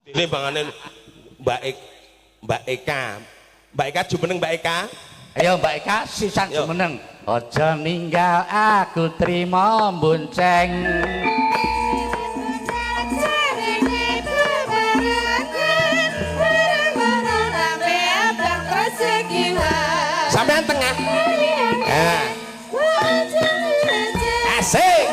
Ini bangane Mbak Mbak Eka. Mbak Eka jumeneng, Mbak Eka. Ayo, Mbak Eka sisan. Yo. Jumeneng. Aja ninggal aku, trimo bonceng. Sampean tengah. Nah, asik.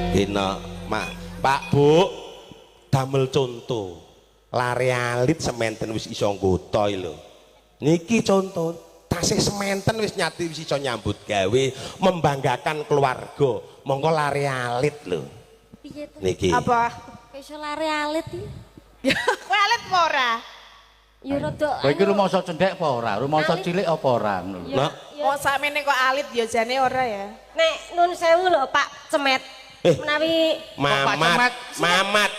Dina, Mak, Pak, Bu, damel contoh. Lare alit sementen wis iso nggota lho. Niki contoh, tasih sementen wis nyati wis iso nyambut gawe, membanggakan keluarga. Monggo lare alit lho. Piye to? Niki. Apa? Kok iso lare alit iki? Kowe alit apa ora? Ya rada. Kowe iki rumangsa cendhek apa ora? Rumangsa Alit. Cilik apa ora ngono lho. Nak. Oh, sakmene kok alit ya jane ora ya. Nek nun sewu lho, Pak Cemet. Eh. Menawi Pak Mamat, Cemet? Mamat,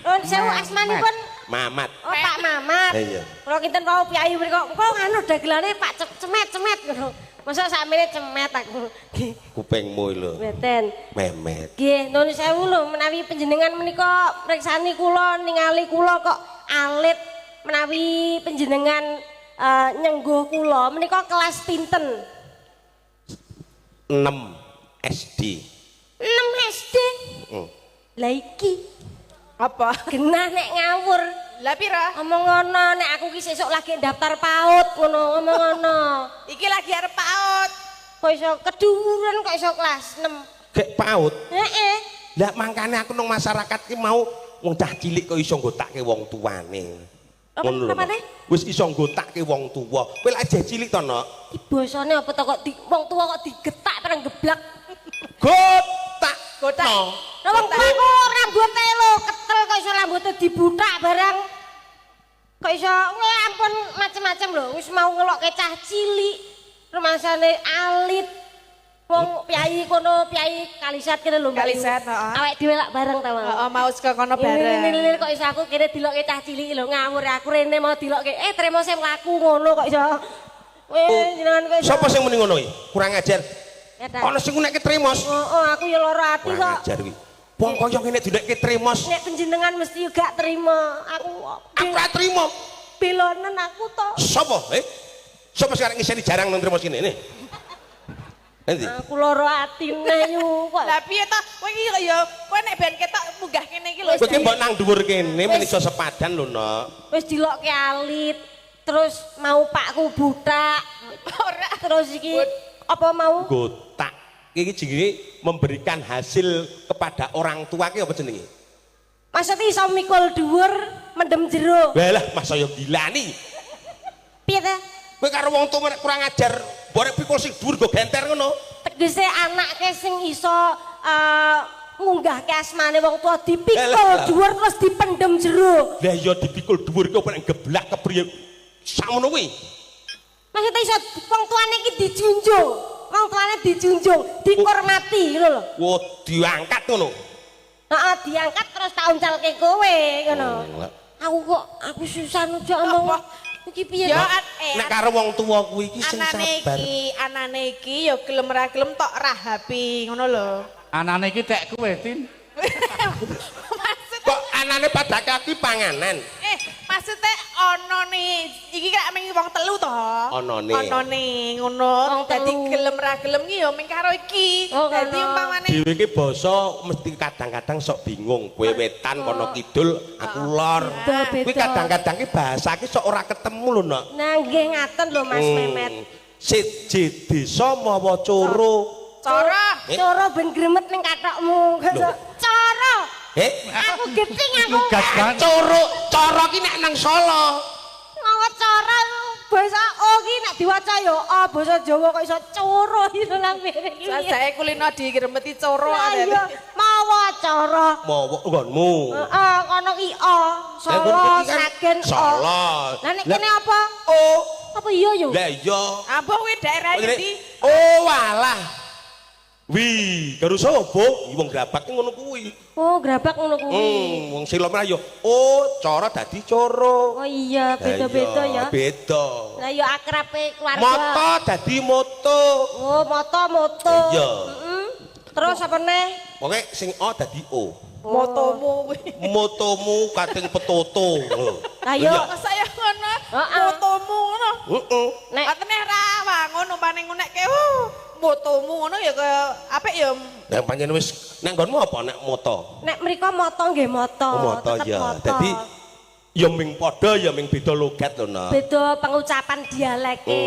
nun sewu asmanipun? Mamat. Oh, Pak Mamat. Iya. Kula kinten wau piyayi mriku, engko nganu dagelane Pak Cemet Cemet ngono. Masa sakmene cemet aku. Kupingmu lho. Mboten. Memet. Nggih, nun sewu lho, menawi panjenengan menika mriksani kula, ningali kula kok alit, menawi panjenengan nyengguh kula menika kelas pinten? 6 SD. 6 SD. Lah iki Apa? genah nek ngawur. Lah pira? Omong ngono, nek aku ki sesuk lagi daftar PAUD ngono, ngomong ngono. Iki lagi arep PAUD. Kok iso keduwuran, kok iso kelas 6? Gek PAUD. Heeh. Lah mangkane aku nang masyarakat ki mau wong cah cilik kok iso nggotake wong tuane. Apa- Ngono lho. apane? Wis iso nggotake wong tuwa. Kowe lak jeh cilik to, Nok? Iki basane apa to, kok wong tua kok digetak perang geblak. Gotak. Gotak. No. Lah wong tua kok rambute lho ketel, kok iso rambute dibutak barang. Kok iso, wah ampun macem-macem lho, wis mau ngelokke cah cilik, rumangsane alit. Wong piyayi kono, piyayi Kalisat kene lho, Mbak Yu. Kalisat, heeh. Awake dhewe lak bareng ta, Mang. Heeh, mau saka kono bareng. Ini kok iso aku kene dilokke cah cilik lho, ngawur aku rene mau dilokke. Eh, tremo sing mlaku ngono kok iso. Weh, jenengan kok iso. Sapa sing muni ngono iki? Kurang ajar. Ya ta. Ana sing ngunekke tremos. Oh, aku ya lara ati Kurang kok. ajar kuwi. Wong kaya ngene dinekke tremos. Nek panjenengan mesti gak terima. Aku Aku ora trimo. belonen aku to. Sapa? Eh? Sapa sekarang ngiseni jarang nang tremos kene? Nih. Nanti. Aku lara atine yu kok. Lah piye to? Kowe iki kok ya kowe nek ben ketok munggah kene iki lho. Kowe ki mbok nang dhuwur kene men Wis. iso sepadan lho, Nok. Wis dilokke alit. Terus mau pakku butak. Ora. Terus iki apa mau? Gotak. Iki jenenge memberikan hasil kepada orang tua ki apa jenenge? Maksudnya iso mikul dhuwur mendem jero. Walah, mas saya gilani. Piye ta? Kowe karo wong tuwa nek kurang ajar, mbok pikul sing dhuwur nggo genter ngono. Tegese anake sing iso ngunggahke asmane wong tua dipikul Lah, lah. dhuwur terus dipendem jero. Lah ya dipikul dhuwur ki apa nek geblak kepriye? Sakmono kuwi. Maksudnya iso wong tuane iki dijunjung. Wong tuane dijunjung, dihormati ngono lho. Wo diangkat ngono. Heeh, diangkat terus tak uncalke kowe ngono. Lah. Aku kok aku susah nujak omong. Apa? Iki piye Ya to? Nek karo wong tuwa kuwi iki sing anane sabar. iki, anane iki ya gelem ra gelem tok rahapi ngono lho. Anane iki tek kowe, Tin. Maksud Kok anane padake aku panganan. Maksudnya ono nih, iki kan mung wong telu to. Onone. Onone ngono. Wong Dadi telu. gelem ra gelem ki ya mung karo iki. Oh, Dadi ngono. umpamane Dhewe iki basa mesti kadang-kadang sok bingung. Kowe wetan kono kidul, aku lor. Beda-beda. Kuwi kadang-kadang ki bahasa ki sok ora ketemu lho, Nok. Nah, nggih ngaten lho Mas Memet. Siji desa mawa coro. cara Eh? Cara ben gremet ning kathokmu. Lho. Cara. Eh? Aku geting aku. Lugas banget. Coro, coro ki nek nang Solo. Mawa cara basa O ki nek diwaca ya O, basa Jawa kok iso coro iki lambene iki. Jajake kulino digremeti coro. Lah iya, mawa cara. Mawa nggonmu. Heeh, kono ki O, Lah, Solo, nggon iki kan Sragen O. Solo. Lah nek Lah, kene apa? O. Apa iya yo? Lah iya. Apa kuwi daerah endi? Oh walah. Wih, karo sapa? Wong Grabag ki ngono kuwi. Oh, Grabag ngono kuwi. Wong Silom lah yo. Oh, cara dadi coro. Oh iya, beda-beda ya. Beda. Lah ya akrabe keluarga. Moto dadi moto. Oh, moto moto. Iya. Heeh. Terus apa neh? Pokoke sing O dadi O. Motomu kuwi. Motomu kating petoto. Lah yo. Masa ya ngono? Heeh. Motomu ngono. Heeh. Nek Atene ra wangun umpane ngunekke motomu ngono ya kaya apik ya. Lah pancen wis nek nggonmu apa nek moto? Nek mriko moto nggih moto. Oh, moto tetep ya. moto. Dadi ya ming padha ya ming beda logat lho nah. Beda pengucapan dialeke.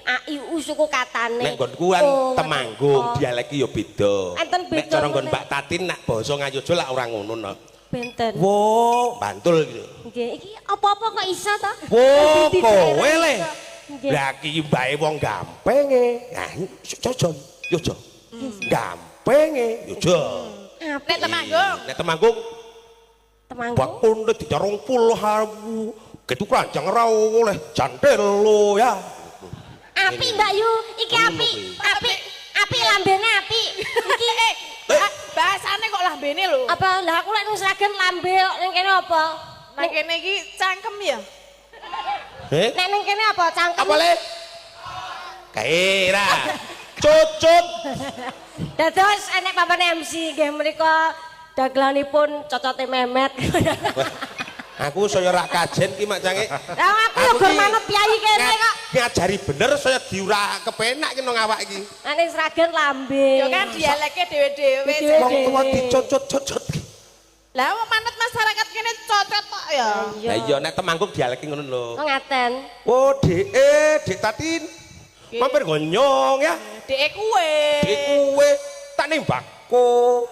A I U suku katane. Nek nggonku kan Oh, Temanggung, oh. dialeke ya beda. Enten Nek beda cara nggon meneh. Mbak Tatin nak basa Ngayogya lak ora ngono no. Benten. Wo, Bantul gitu. Nggih, iki apa-apa kok iso to? Wo, Di kowe daerah le. iso. Nggih. Lah iki mbae wong gampenge. Nah, jojo, yo jo. Gampenge, yo jo. Nek Temanggung. Nek Temanggung Temanggung. bakun dicarung puluh gitu keranjang ra oleh jantel lo ya. Apik Mbak Yu, iki apik, apik, apik lambene apik. Iki Bahasane kok lambene lho. apa lah aku lek nang Sragen lambe kok ning kene apa? Nang kene iki cangkem ya. Eh? Nek ning kene apa cangkem? Apa le? Kae ra. Cucut. Dados enek papane MC nggih menika dagelanipun cocote Memet. Aku saya ora kajen ki mak cange. Lah aku yo gur manut piyayi kene kok. Ngajari bener saya diura kepenak ki nang awak iki. Nek ning Sragen lambe. Ya kan dialeke dhewe-dhewe. Dhewe-dhewe. Wong tuwa dicucut-cucut. Lah wong manut masyarakat kene cocot tok ya. Lah iya nek Temanggung dialeke ngono lho. Oh ngaten. Oh, Dek, Dek Tatin. Mampir gonyong ya. Dek kuwe. Dek kuwe tak ning bako.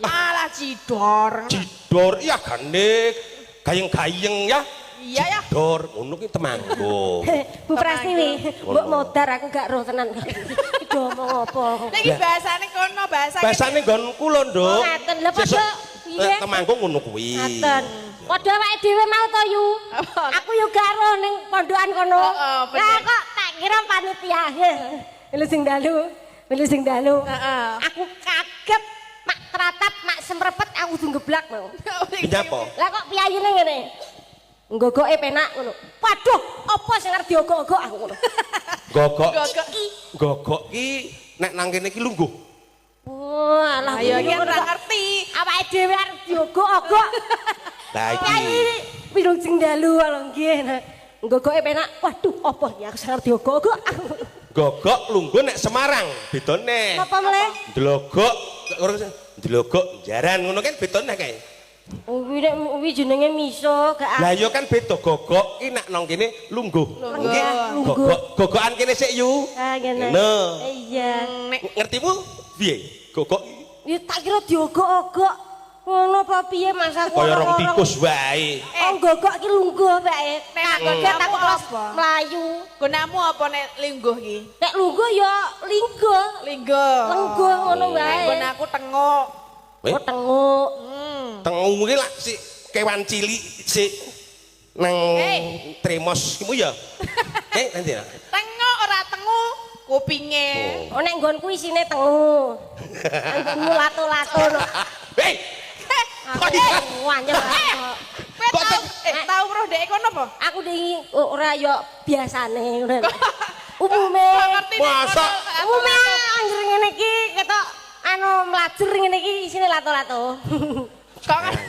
Alah cidor. Cidor iya gane gayeng-gayeng ya. Iya ya. Cidor ngono ki Temanggung. Bu Prastiwi, mbok modar aku gak roh tenan. Iki do omong apa? Nek iki bahasane kono, bahasa Bahasane nggonku lho, Nduk. Oh, ngaten. Lah, padha, iya. Temanggung ngono kuwi. Ngaten. Padha awake dhewe mau to, Yu. Aku yo gak roh ning pondokan kono. Heeh, bener. Lah kok tak kira panitia. Melu sing dalu, melu sing dalu. Heeh. Aku kaget mak teratap, mak semrepet aku kudu ngeblak mau. Nyapa? Lah kok piyayine ngene. Nggogoke penak ngono. Waduh, apa sing arep diogok-ogok aku ngono. Gogok. Gogok. Iki. Gogok ki nek nang kene iki lungguh. Oh, alah. Ayo iki ngono ora kok. ngerti. Awake dhewe arep diogok-ogok. Lah iki. Kyai wilujeng dalu lho nggih. Nggogoke penak. Waduh, apa iki aku sing arep diogok-ogok. Gogok lungguh nek Semarang bedone. Apa mleh? Ndlogok ora ndlogok jaran ngono kan bedone kae. Kuwi nek kuwi jenenge miso gak Lah iya kan beda gogok ki nek nang kene lungguh. Nggih, Lungguh. gogok gogokan kene sik yu. Ah ngene. Ngono. Iya. Nek Ngertimu piye? Gogok Ya tak kira diogok-ogok. Ngono apa piye Mas aku? kaya rong orang-orang. tikus wae. Oh gogok ki lungguh wae. Nek Kaget aku terus apa? mlayu. Gunamu apa nek lingguh ki? Nek lungguh ya lingguh. Lingguh. Lengguh ngono wae. Nggon aku tengok. Eh? Oh tenguk. Tengu ki lak si kewan cilik si nang Eh. tremos kimu ya. Eh nanti ya. Tengok ora tengu kupinge. Oh nek nggonku isine tengu. Nggonmu lato-lato no. Hei, Aku wanyel. Kowe Kok tau tau roh dhek kono apa? Aku wingi ora yo biasane ngono. Umume. Kok ngerti nek Masa? kono- Umume anjir ngene iki ketok anu mlajur ngene iki isine lato-lato. Kok ngerti?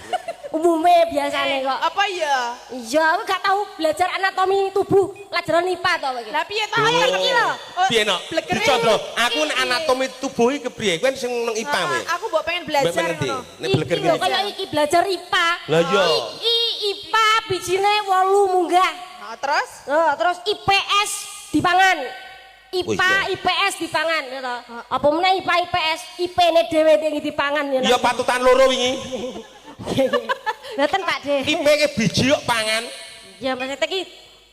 Umume biasane kok. Apa ya? Iya, aku gak tau belajar anatomi tubuh, pelajaran IPA to kowe iki. Lah piye ta? Oh. Iki lho. Piye no? Blegere. Dicondro. Aku nek anatomi tubuh iki kepriye? Kowe sing nang IPA kowe. Aku mbok pengen belajar Mbok ngerti. ngono. Nek bleger Iki lho ngene. kaya iki belajar IPA. Lah iya. Iki IPA bijine 8 munggah. Nah, terus Loh, terus IPS dipangan. Oh, IPA, iya. IPS dipangan ya toh. Apa meneh IPA IPS, IP-ne dhewe sing dipangan ya. Iya patutan loro wingi. Mboten Pak De. IP ke biji kok pangan. Ya maksudnya iki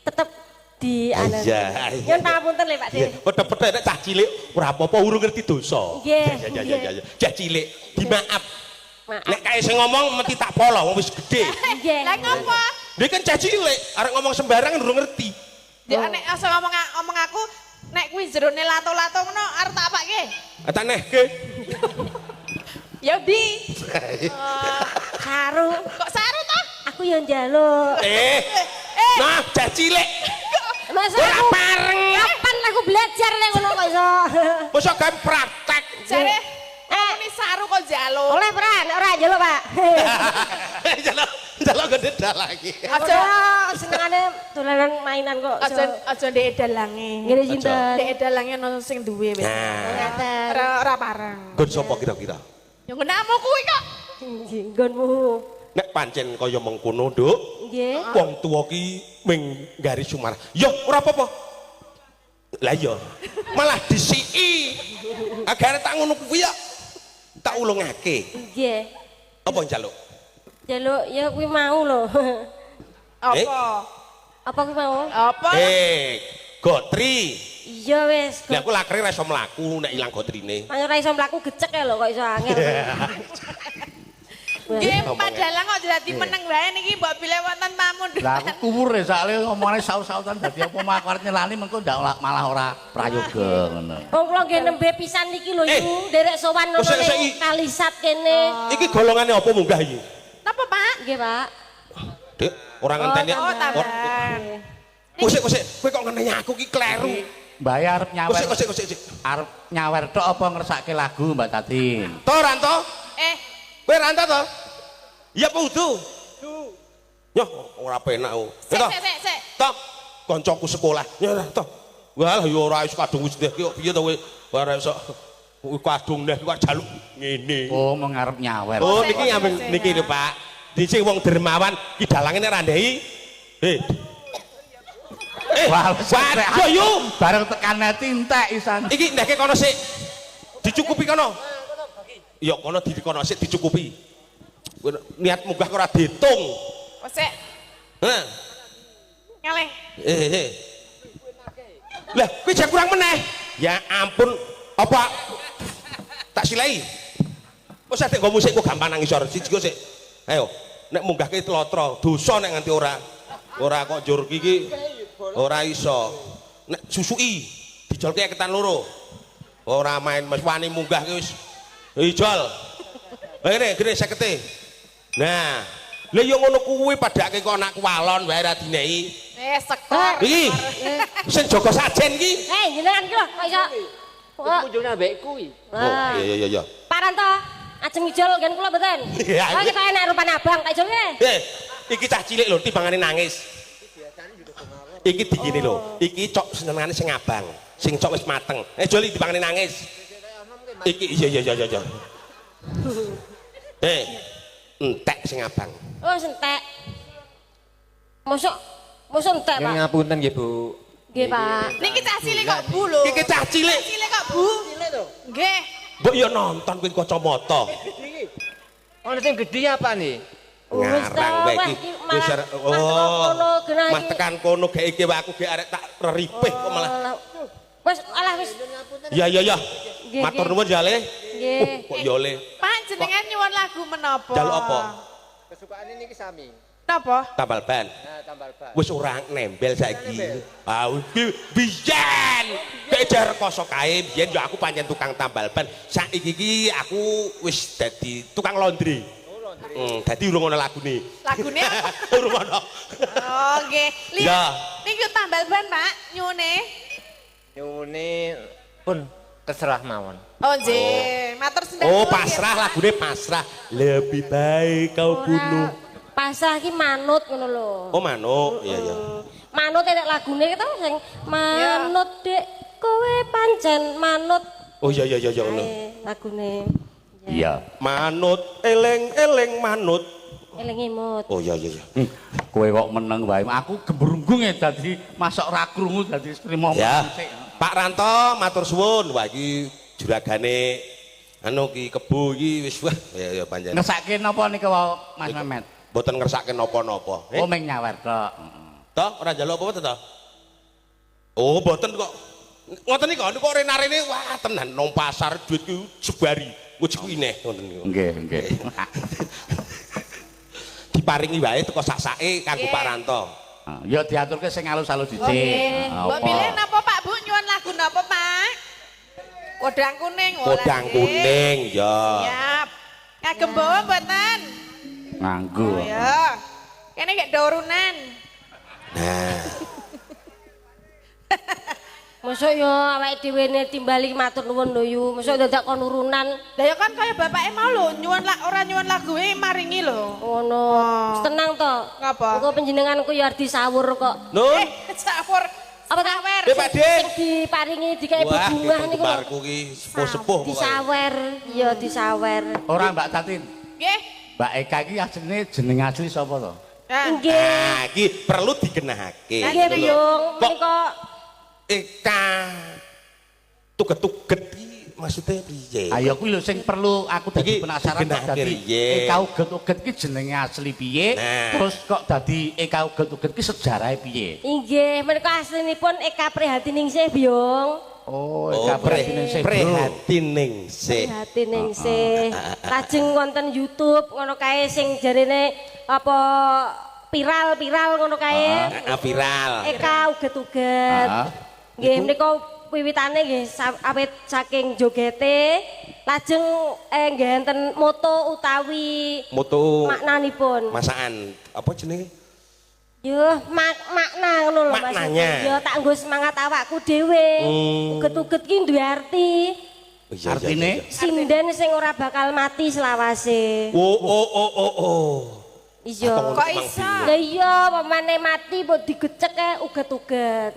tetep di anu. Iya, iya. Nyun pangapunten lho Pak De. Iya, padha-padha nek cah cilik ora apa-apa urung ngerti dosa. Nggih, Ya ya ya ya ya. Cah cilik dimaaf. Maaf. Nek kae sing ngomong mesti tak polo wong wis gedhe. Nggih. Lah ngopo? Dia kan cah cilik, arek ngomong sembarangan urung ngerti. Ya nek asa ngomong omong aku nek kuwi jerone lato-lato ngono arep tak apake? Tak nehke. Ya ndi? Saru. Kok saru toh? Aku yo njaluk. Nah, cah cilik. Masa Ora aku pareng. Kapan aku belajar nek ngono kok iso. Mosok gawe praktek. Jare ini saru kok njaluk. Oleh ora? Nek ora njaluk, Pak. Njaluk njaluk gede lagi. Aja Ora senengane dolanan mainan kok. aja aja ndek dalange. Ngene sinten? Ndek dalange ono sing duwe wis. Nah, Ngaten. Ora ora pareng. nggon sapa kira-kira? Ya nggonmu kuwi kok. Nggonmu. Nek pancen kaya mengkono, Nduk. Nggih. Wong tuwa ki ming garis sumarah. Ya ora apa-apa. Lah iya, malah disiki. Agare tak ngono kuwi ya. Tak ulungake. Nggih. Apa njaluk? Njaluk ya kuwi mau lho. Apa? Apa kuwi mau? Apa? Gotri. Iya wis. Lah aku lakre ra iso mlaku nek ilang gotrine. Pancen ora iso mlaku gecek ya lho kok iso angel. Nggih, padalang kok dadi meneng wae niki mbok bilih wonten pamundhutan. Lah aku kuwur soalé omongane saut-sautan dadi apa mah aku arep nyelani mengko ndak malah ora prayoga ngono. Wong kula nggih nembe pisan niki lho Yu, nderek sowan ngono ning Kalisat kene. Iki golongane apa munggah iki? Napa, Pak? Nggih, Pak. Dik, ora ngenteni. Oh, tambahan. Kosek kosek, kowe kok ngenteni aku ki kleru. Mbak arep nyawer. Kosek kosek kosek. Arep nyawer tok apa ngersake lagu Mbak Tatin? To Ranto? Kowe Ranto to? Iya apa udu? Nyoh, ora penak kok. Sik sik sik. Tok, koncoku sekolah. Ya ora toh. Wah, ya ora iso kadung wis ndeh ki kok piye to kowe? Ora iso kadung ndeh kok jaluk ngene. Oh, mung arep nyawer. Oh, niki ngambil niki lho, Pak. Dhisik wong dermawan ki dalange nek ra ndehi. Waduh yu, bareng tekan neti entek isan. Iki ndehke kono sik. Dicukupi kono. Ya kono dikono sik dicukupi. Niat munggah ora diitung. Wes sik. Heeh. Ngalih. Lah, kuwi jan kurang meneh. Ya ampun, apa tak silai. Wis nek nggo musik ku gampang nang isor. Siji kok sik. Ayo, nek munggahke tlotro, dosa nek nganti ora. Ora kok njur iki ora iso. Nek susuki dijolke ketan loro. Ora main wis wani munggah ki wis. Ijol. Ngene, gene 50. Nah, lha yo ngono kuwi padake kok anak kuwalon wae ra dinehi. Sekor. Iki sing jaga sajen iki. Jenengan iki lho kok iso. Kunjungane ambek kuwi. Oh, iya iya iya. Pak Ranto, ajeng ijol nggen kula mboten? Oh, kita enak rupane abang, tak ijolke. Iki cah cilik lho timbangane nangis. Iki digini lho, iki cok senengane sing abang, sing cok wis mateng. Jol iki timbangane nangis. Iki iya iya iya iya. Entek sing abang. Oh, entek. Mosok mosok entek, Pak. Ngapunten nggih, Bu. Nggih, Pak. Niki cah cilik kok Bu lho. Iki cah cilik. Cilik kok Bu. Cilik to. Nggih. Mbok yo nonton kuwi kacamata. Niki. Ono sing gedhe apa nih? Ngarang wae iki. Wis oh. Mah tekan kono gek iki wae aku gek arek tak reripih kok malah. Wis alah wis. Ya ya ya. Matur nuwun ya Le. Nggih. Kok ya Le. Pak jenengan nyuwun lagu menapa? Jaluk apa? Kesukaane niki sami. Napa? Tambal ban. Nah, tambal ban. Wis ora nembel saiki. Ah iki biyen. Gek jar rekoso kae biyen ya aku pancen tukang tambal ban. Saiki iki aku wis dadi tukang laundry. Dadi urung ana lagune. Lagune apa? Urung ana. Oh, nggih. Ya. Niki tambal ban, Pak, nyuwune. Nyuwune pun terserah mawon. Oh, nggih. Matur sembah. Oh, pasrah lagune pasrah. Lebih baik kau bunuh. Pasrah ki manut ngono lho. Oh, manut. Iya, iya. Manut enek lagune to sing manut Dik, kowe pancen manut. Oh iya iya iya ngono. Lagune. Iya. Manut eling-eling manut. Eling imut. Oh iya iya iya. Kowe kok meneng wae. Aku gembrunggung e dadi masok ra krungu dadi trimo. Ya. Pak Ranto matur suwun. Wah iki juragane anu ki kebo iki wis wah ya ya pancen. Ngersake napa nika wau Mas Memet? Mboten ngersake napa-napa. Oh meng nyawer tok. Toh ora njaluk apa-apa to? Oh mboten kok. Ngoten niku kok rene-rene wah tenan nang pasar duit ku sebari. Wis kuwi neh ngoten niku. Nggih, nggih. Diparingi wae teko sak-sake kanggo Pak Ranto. Ya diaturke sing alus-alus dhisik. Oke. Ah, Mbok apa? pilih napa Pak Bu nyuwun lagu napa Pak? Kodang kuning. Oh, Kodang lagi. kuning ya. Siap. Kagem bawa mboten? Nganggo. Oh ya. Kene gek dorunan. Nah, Mosok yo awake dhewe ne timbali matur nuwun lho yu. Mosok dadak kon urunan Lah ya kan kaya bapake mau lho nyuwun lak ora nyuwun laguwe maringi lho. ngono. Wis tenang to. Ngapa? Engko panjenenganku ya arep disawur kok. Nun. Eh, sawur. Apa ta? Sawer. Eh, Pak De. Sing diparingi dikei Wah, bebungah niku lho. penggemarku ki sepuh-sepuh pokoke. Disawer, ya disawer. Ora Mbak Tatin. Nggih. Mbak Eka iki asline jeneng asli sapa to? Nah, Nggih. Nah, iki perlu digenahake. Nggih, Biyung. Kok Menika Eka tuget-tuget iki maksudnya piye? Ayo kuwi lho sing perlu aku dadi Iki penasaran kok digenahake dadi riye. Eka uget-uget ki jenenge asli piye? Nah. Terus kok dadi Eka uget-uget ki sejarahe piye? inggih menika aslinipun Eka Prihatiningsih, Biyung. Oh, Oh, Eka Prihatiningsih. Prihatiningsih. Prihatiningsih. Lajeng wonten YouTube ngono kae sing jarene apa viral-viral ngono kae. Ah, viral. Eka uget-uget. Ah. Nggih menika wiwitane nggih awit saking jogete lajeng nggih enten moto utawi Moto maknanipun. masakan apa jenenge? Yo makna ngono lho Mas. Maknanya. Yo tak nggo semangat awakku dhewe. Uget-uget ki duwe arti. Oh, iya, iya, Artine? iya, iya. Sinden sing ora bakal mati selawase. Oh, oh, oh, oh, oh. Iya. Kok iso? Lah iya, pamane mati mbok digecek e uget-uget.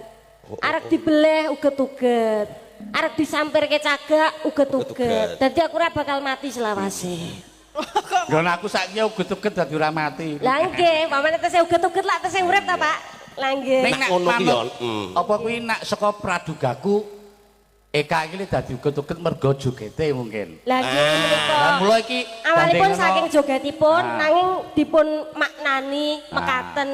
Arek dibeleh uget-uget. Arek disampirke cagak uget-uget. Uget-uget. Dadi aku ora bakal mati selawase. Kok Nggon aku saiki uget-uget dadi ora mati. Lah nggih, pamane tesih uget-uget lak tesih urip ta, Pak? Lah nggih. Ning Nak nak ngono ki manut, ya, mm. apa kuwi nak saka pradugaku Eka iki dadi uget-uget mergo jogete mungkin. Lah nggih menika. Lah mula iki Awalipun gandeng saking jogetipun Ah. nanging dipun maknani mekaten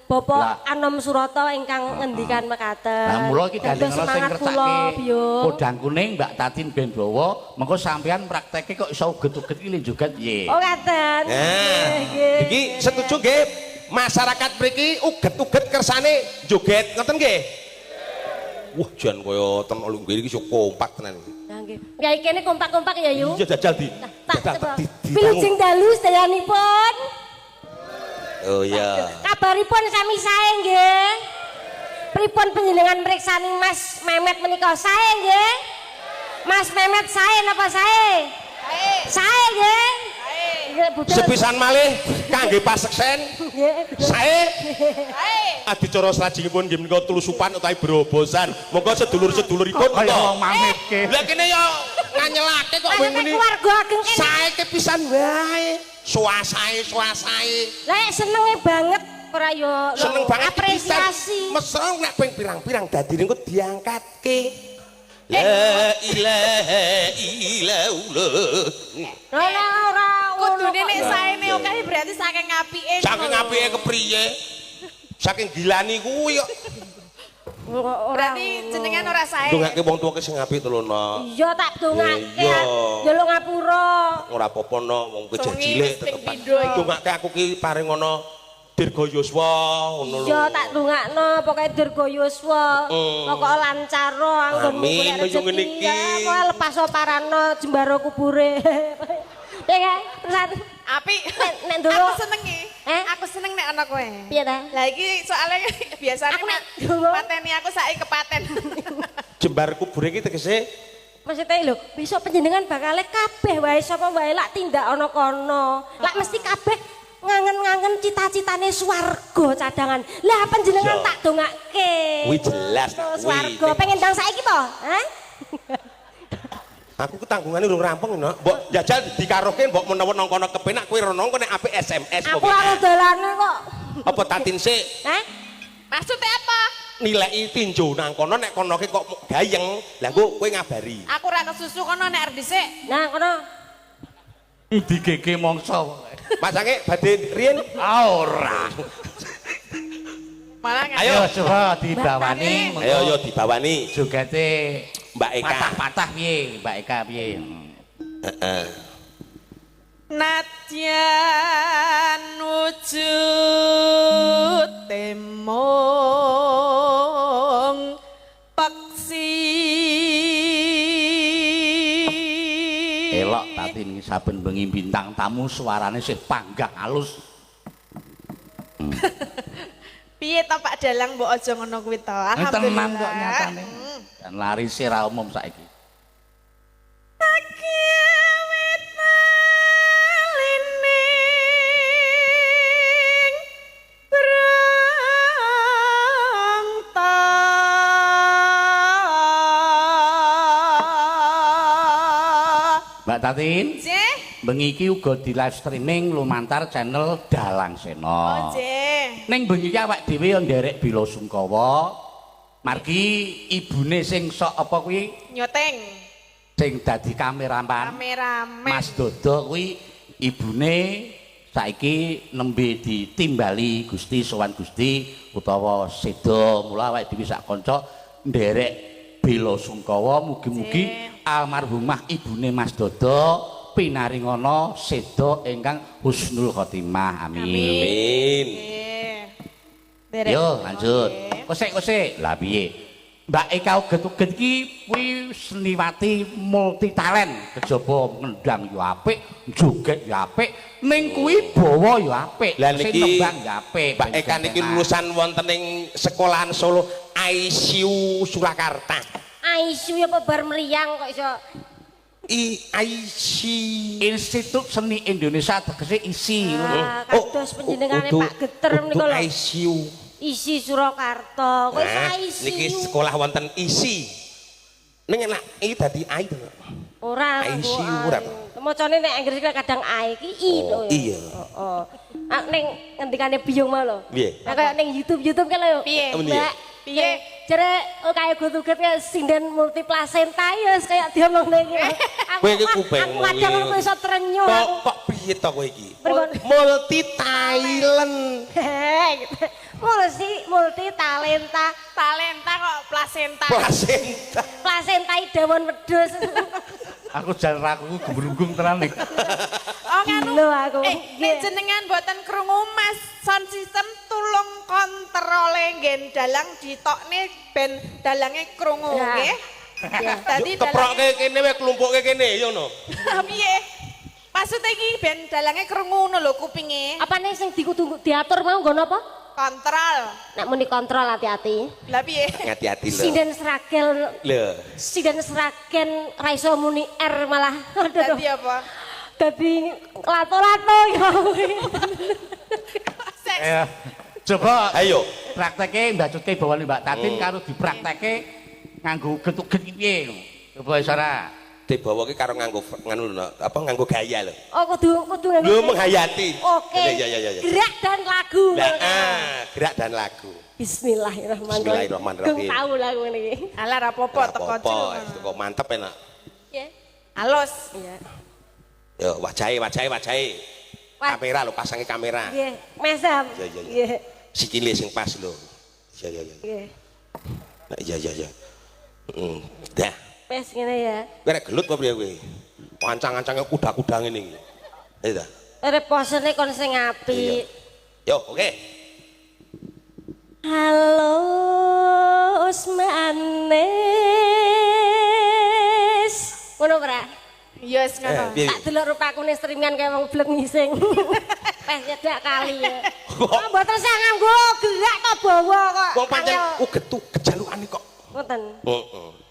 Bapak Lah. Anom Surata ingkang ngendikan mekaten. Lah mula iki Dados gandeng sing semangat kula, ngersake Biyung. podang kuning Mbak Tatin ben bawa, mengko sampean praktekke kok iso uget-uget iki le joget piye. Oh ngaten. Nah, Nggih, nggih. iki setuju nggih masyarakat mriki uget-uget kersane joget ngoten nggih? Wah, jan kaya ten oleh nggih iki iso kompak tenan iki. Lah nggih. Ya iki kene kompak-kompak ya, Yu. Iya jajal di. Tak jajal coba. di- Wilujeng dalu sedayanipun. Oh iya. Kabaripun sami sae nggih. Pripun panjenengan mriksani Mas Memet menika sae nggih? Mas Memet sae napa sae? Sae. Sae nggih. Sae. Nggih, budal. Sepisan malih kangge paseksen Nggih. sae Sae. adicara salajengipun nggih menika tulusupan utawi brobosan. Monggo sedulur-seduluripun Kaya to. wong mamitke. Lah kene ya nganyelake kok kowe Maksudnya muni. keluarga ageng kene. Sae kepisan wae. Suasae suasae. Lah senenge banget ora yo Seneng banget apresiasi. Mesra nek ping pirang-pirang dadine engko diangkatke. La ilaha illallah. Ora ora Kudune nek saene akeh berarti saking apike. Saking apike kepriye? Saking gilani kuwi kok. Berarti jenengan ora sae. Dongake wong tuwa ki sing apik to lho, Nok. Iya tak dongake. Iya. Ya lo ngapura. Ora apa-apa Nok, wong kowe Sungi cilik wis ping tetep. pindho iki. Dongake aku ki paring ana dirga yuswa ngono lho. Iya tak dongakno pokoke dirga yuswa. Pokoke lancar anggonmu Amin, golek kaya ngene rezeki. iki. Ya pokoke lepas parano jembaro kubure. Ya kan? Terusan Apik. Nek ndonga- Aku senenge. Eh? Aku seneng nek ana kowe. piye ta? Lah iki soalnya biasane Aku nek ndonga- pateni aku saiki kepaten. Jembar kubure iki tegese Maksudnya lho, besok panjenengan bakale kabeh wae sapa wae lak tindak ana kono. Lak mesti kabeh ngangen-ngangen cita-citane swarga cadangan. Lah panjenengan Iya. tak dongake. Kuwi jelas, nak, kuwi. Swarga pengen ndang saiki po? Hah? Aku ketanggungane urung rampung, Nok. Mbok jajal dikarohke mbok menawa nang kono kepenak kowe rono engko nek apik SMS Aku ora dalane kok. Apa tatin sik Hah? Maksudnya apa? nilai tinju nang kono nek kono ki kok gayeng. Lah engko kowe ngabari. Aku ora kesusu kono nek arep dhisik. Nah, kono. Digege mongso. Mas Angke badhe riyen. Ah ora. Malah nggak- Ayo. Ayo coba dibawani. Ayo yo dibawani Jogete Mbak Eka. patah-patah piye, Mbak Eka piye? Heeh. Nadyan wujud temong peksi. Elok Tatin saben bengi bintang tamu suarane sih panggah halus. Piye to Pak Dalang mbok aja ngono kuwi to. Alhamdulillah. Tenan kok nyatane. Dan larise ra umum saiki. Mbak Tatin, bengi iki uga di live streaming lumantar channel Dalang Sena. Oh, nggih. Ning bengi iki awak dhewe yo nderek bela sungkawa. Margi ibune sing sok apa kuwi nyoteng. Sing dadi kameraman. Kameramen. Mas Dodo kuwi ibune saiki nembe ditimbali Gusti sowan Gusti utawa seda. Mula awake dhewe sak kanca nderek bela sungkawa mugi-mugi almarhumah ibune Mas Dodo pinaringana seda ingkang husnul khotimah. Amin. Amin. Yo lanjut. Kosek-kosek. Lah piye? Mbak Eka uget-uget iki kuwi seniwati multi talent. Kejaba ngendang yo apik, joget yo apik, ning kuwi bawa yo apik, Lah niki nembang yo apik. Mbak Eka niki lulusan wonten ing sekolahan Solo ICU Surakarta. ICU apa bar meriang kok iso? IC Institut Seni Indonesia tegese ISI. Kados panjenengane Pak Geter menika lho. ICU. ISI Surakarta. Kok iso ICU? Niki sekolah wonten ISI. Ning enak iki dadi I to. Ora ICU ora. Macane nek Inggris kadang I iki I to. Iya. Heeh. Ning ngendikane biyung mau lho. Piye? Nah, kaya ning YouTube-YouTube kan lho. Piye? Mbak. Piye? Jere kaya gutuget kaya sinden multiplasenta ya wis kaya diomongne iki. Kowe iki kupingmu. Aku kadang ngono iso trenyuh aku. Kok piye to kowe iki? Multi talent. Multi talenta. Talenta kok plasenta. Plasenta. Plasenta dawon wedhus. Aku jan rakuku gemrunggung tenan iki. Oh nganu. Aku. Nek jenengan mboten krungu Mas sound system tulung kontrole nggen dalang ditokne ben dalange krungu nggih. Dadi keproke kene wae klumpuke kene ya ngono. Piye? Maksude iki ben dalange krungu ngono lho kupinge. Apane sing dikudu diatur mau nggo napa? Kontrol. Nek muni kontrol hati-hati. Lah piye? Hati-hati lho. Sinden Sragen. Lho. Sinden Sragen ra iso muni R malah. Dadi apa? Dadi lato-lato ya. Coba ayo prakteke mbacutke bawane Mbak Tatin karo dipraktekke nganggo uget-uget iki piye. Coba iso ora? Dibawake karo nganggo nganu lho apa nganggo gaya lho. Oh kudu nganggo. Lho menghayati. Oke. Iya iya iya. Gerak dan lagu. Lah, gerak dan lagu. Bismillahirrahmanirrahim. Bismillahirrahmanirrahim. Gung tau lah ngene iki. Alah ra apa-apa teko teko mantep enak. Nggih. Halus. Iya. Yo wajahe wajahe wajahe. Kamera lho pasangi kamera. Nggih, mesam. Iya iya iya. Sikile sing pas lho. Iya iya iya. Nggih. Iya iya iya. Heeh. Dah. Wes ngene ya. Kowe nek gelut apa piye kowe? Ancang-ancange kuda-kuda ngene iki. Ayo ta. Arep posene kon sing apik. Yo, oke. Halus manis. Ngono ora? Iya wis ngono. Tak delok rupaku ning streamingan kaya wong blek ngising. Peh nyedak kali ya. Kok mboten sah nganggo gerak to bawa kok. Wong pancen uget-uget jalukane kok. Ngoten. Heeh.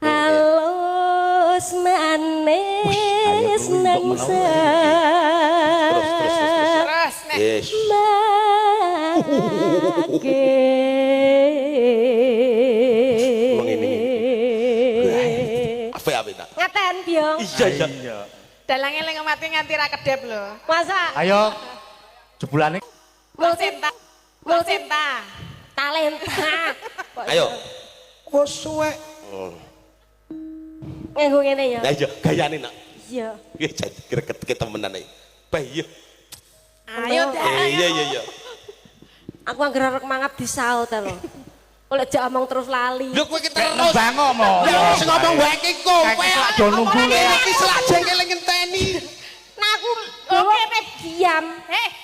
Halus manis nang terus nek. Yes. Apik ta. Ngaten, Byong. Iya iya. Dalange lek mati nganti ra kedep lho. Masa? Ayo jebulane multi talenta. Talenta. Ayo. Wes suwek. Nganggo ngene ya. Lah iya, gayane nak. Iya. Iki jan gregetke temenan iki. Bah iya. Ayo dah. Iya iya iya. Aku anggere arep mangap disaut ta lho. Oleh jak omong terus lali. Lho kowe iki terus nembang ngomong. Lah sing ngomong wae iki kowe. Iki selak do nunggu. Iki selak jengkel ngenteni. diam.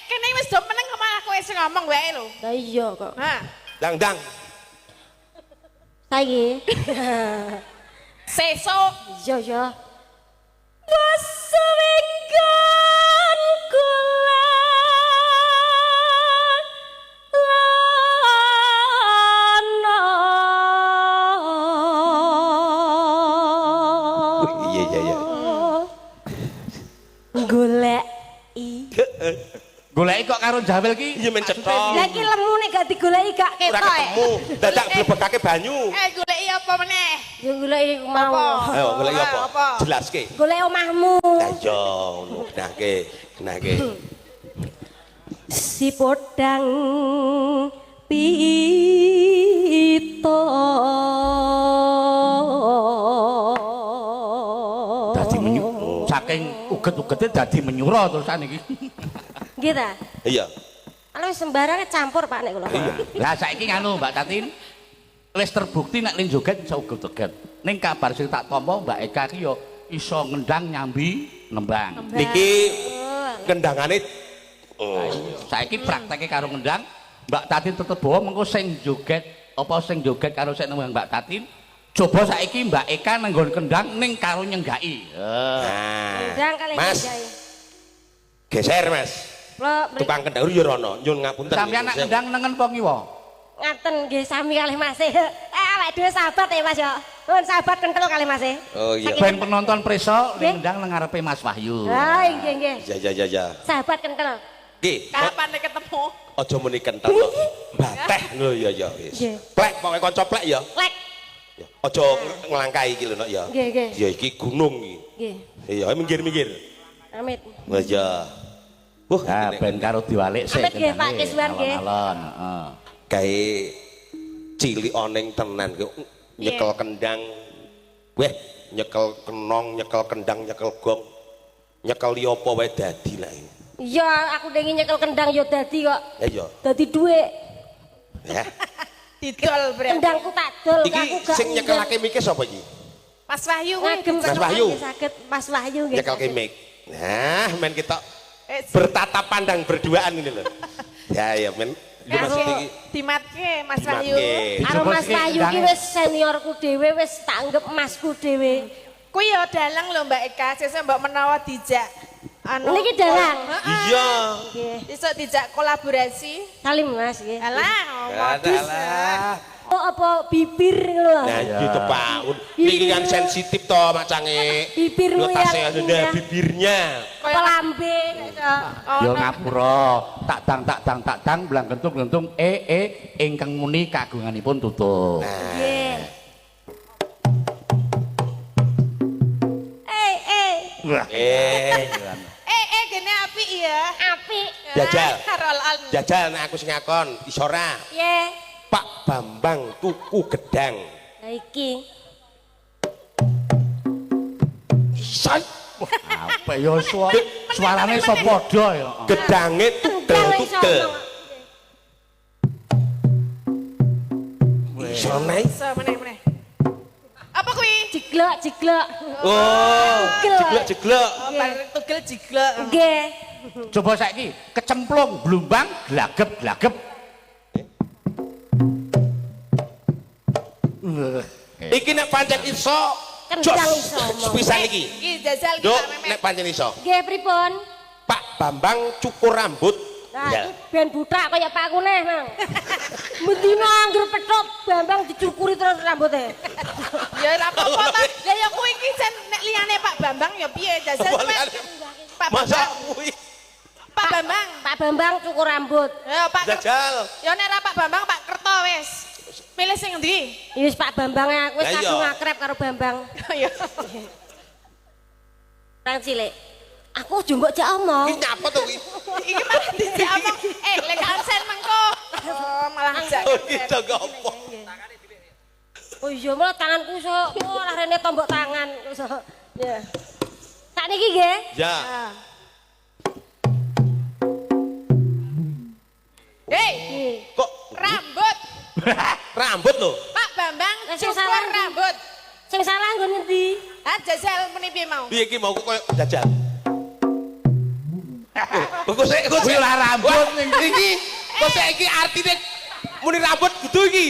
Kene wis do meneng kok malah kowe sing ngomong wae lho. Lah iya kok. Ha. Dang dang. Saiki. Sesuk. Iya ya. Wasuwinggon kula lana. Iya iya iya. Goleki. Goleki kok karo jawil ki? Iya men cetha. Lah iki lemu nek gak digoleki gak Ora ketok. ketemu. Dadak blebekake banyu. Goleki apa meneh? Ya goleki mau. Ayo goleki apa? Jelaske. Golek omahmu. Lah iya ngono benahke, benahke. Si podang pito. Dadi menyu saking uget-ugete dadi menyura terusan iki. Nggih ta? Iya. Kalau sembarangan campur Pak nek kula. Lah saiki nganu Mbak Tatin wis terbukti nek ning joget iso uget-uget. Ning kabar sing tak tampa Mbak Eka ki yo iso ngendang nyambi nembang. Niki kendangane saiki prakteke karo ngendang Mbak Tatin tetep bawa mengko sing joget apa sing joget karo sing nembang Mbak Tatin. Coba saiki Mbak Eka nenggon kendang ning karo nyenggaki. Nah. Kendang kalih Mas. Geser Mas. Tukang kendang yo rono, nyun ngapunten. Sampeyan nak kendang nengen apa ngiwa? Ngaten nggih sami kalih Mas. Awake dhewe sahabat ya Mas ya. Nuwun sahabat kentel kalih Mas. Oh iya. Ben penonton preso ngendang nang ngarepe Mas Wahyu. Ha nggih nggih. Ya ya ya ya. Sahabat kentel. Nggih. Kapane ketemu? Aja muni kentel to. Bateh lho ya ya wis. Plek pokoke kanca plek ya. Plek. Aja nglangkai iki lho nok ya. Nggih nggih. Ya iki gunung iki. Nggih. Iya, minggir-minggir. Amit. Lah iya. Wah, nah, ben karo diwalik sik. Amit nggih Pak Kiswan nggih. Alon-alon, heeh. Gawe cilik oneng tenan ki nyekel kendang. Weh, nyekel kenong, nyekel kendang, nyekel gong. Nyekel liya apa wae dadi lah ini. Iya, aku dengi nyekel kendang ya dadi kok. Ya iya. Dadi dhuwit. Ya. Didol berarti. Kendangku tak dol, iki aku gak. Sing nyekelake mike sapa iki? Mas Wahyu kuwi. Mas Wahyu. Saged Mas Wahyu nggih. Nyekelke mik. Nah, men kita bertatap pandang berduaan ini loh. Ya ya men. Dimatke Mas Wahyu. Karo Mas Wahyu ki wis seniorku dhewe, wis tak anggep masku dhewe. Kuwi ya dalang lho Mbak Eka, sesuk mbok menawa dijak anu. Niki dalang. Iya. Sesuk dijak kolaborasi. Salim Mas nggih. Alah, modus. Oh, apa bibir lho. Nah, iki to Pak. Niki kan sensitif to macange. Bibirmu yang ada bibirnya. Apa lambe Ya ngapura, tak dang tak dang tak dang blang gentung-gentung e ingkang muni kagunganipun tutup. Nggih. Gene apik ya. Apik. Jajal. Jajal nek aku sing ngakon, iso ora? Piye? Pak Bambang tuku gedang. Lah iki. Iso. Apa ya suarane iso padha ya. Gedange tugel-tugel. Iso naik. Iso meneh-meneh. Apa kuwi? Jiglok, jiglok. Oh, jiglok, jiglok. Oh, tugel jiglok. Nggih. Coba saiki kecemplung blumbang glagep-glagep. Iki nek pancen iso kendang iso. Sepisan iki. Iki jajal iki nek pancen iso. Nggih pripun? Pak Bambang cukur rambut. Nah, iki ben buthak kaya Pak Kuneh, Mang. Mendino angger pethuk Bambang dicukuri terus rambutnya. Ya ora apa-apa ta. Lah ya kuwi iki jan nek liyane Pak Bambang ya piye jajal Pak Bambang. Pak Bambang. Pak Bambang cukur rambut. Ya Pak jajal. Ya nek ora Pak Bambang Pak Kerto wis. Pilih sing endi? Wis Pak Bambang aku wis kadung akrab karo Bambang. Iya. Rang cilik. Aku aja mbok jak omong. Iki nyapa to kuwi? Iki malah dijak omong. Lek konsen mengko. Oh, malah jak. Iki jaga opo? Oh iya, malah tanganku iso ora rene tombok tangan iso. Ya. Sakniki nggih? Ya. Hei, kok rambut. Rambut lho. Pak Bambang cukur rambut. Sing salah nggon ngendi? Ah jajal muni piye mau? Piye iki mau kok koyo jajal. Kok sik kok Kuwi lah rambut ning iki. Kok sik iki artine muni rambut kudu iki.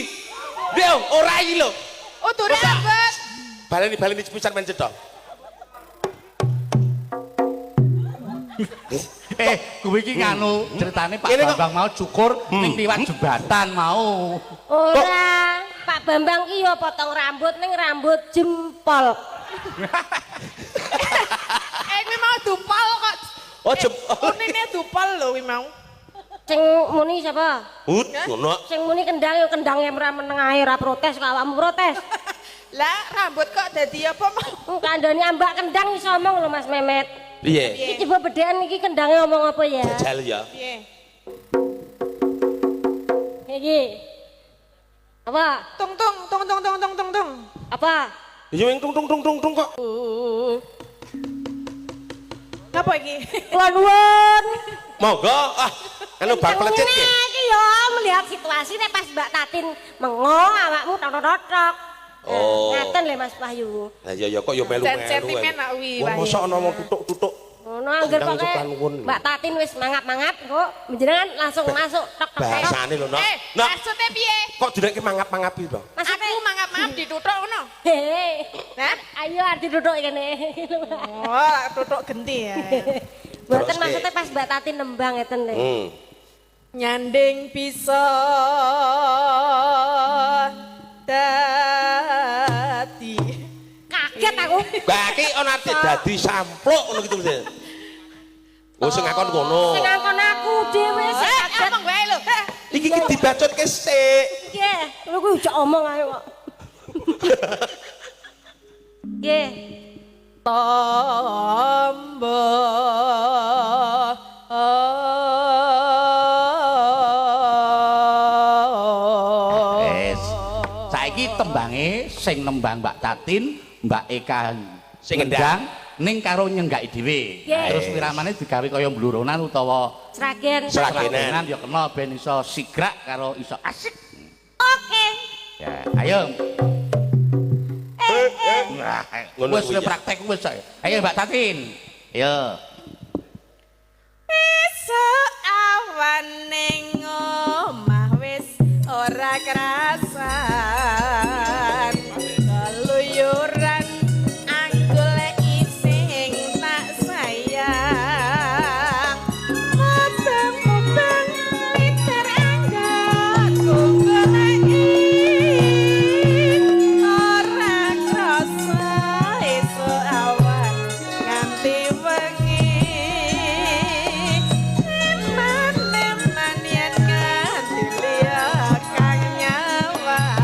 Lho, ora iki lho. Udu rambut. Baleni-baleni pisan men cetha. Kuwi iki nganu ceritane Pak Bambang mau cukur ning liwat jembatan mau. Ora, Pak Bambang ki ya potong rambut ning rambut jempol. Kuwi mau dupol kok. Oh, jempol. Unine dupol lho kuwi mau. Sing muni sapa? Hut, ngono. Sing muni kendang ya kendang yang ora meneng ae ora protes kok awakmu protes. Lah, rambut kok dadi apa mau? Kandhane ambak kendang iso omong lho Mas Memet. Piye? Iki coba bedhean iki kendange omong apa ya? Jajal ya. Piye? Iki. Apa? Tung tung tung tung tung tung tung tung. Apa? Ya wing tung tung tung tung tung kok. Napa iki? Kula nuwun. Monggo. Ah, anu bang plecit iki. Iki yo melihat situasi nek pas Mbak Tatin mengo awakmu tok-tok-tok. Oh. Ngaten lho Mas Wahyu. Lah iya ya kok yo melu-melu. Sentimen nak wi. Wong mosok ana wong tutuk-tutuk. Ngono angger pokoke Mbak Tatin wis mangap-mangap kok panjenengan langsung masuk tok tok. Bahasane lho, Nok. Nok. Maksude piye? Kok dinekke mangap-mangap iki, Bang? Aku mangap-mangap ditutuk ngono. Heh. Hah? Ayo arep ditutuk kene. Oh, tutuk genti ya. Mboten maksudnya pas Mbak Tatin nembang ngeten lho. Nyanding bisa dadi. Kaget aku. Lah iki ana arti dadi sampluk ngono gitu mesti. Oh sing ngakon kono. Sing ngakon aku dhewe sing kaget. Omong wae lho. Iki iki dibacutke sik. Nggih, lho kuwi ojok omong ae kok. Nggih. Tombo. Saiki tembange sing nembang Mbak Tatin, Mbak Eka sing ngendang ning karo nyenggaki dhewe. Terus wiramane digawe kaya mbluronan utawa sragen. Sragenan ya kena ben iso sigrak karo iso asik. Oke. Ya, ayo. Wis praktek wis. Ayo Mbak Tatin. Ayo. Esuk awan ning omah wis ora kerasan. Keluyuran anggoleki sing tak sayang. Mubeng-mubeng miter anggonku goleki. Ora krasa esuk awan nganti wengi. Eman-eman yen nganti liya kang nyawang.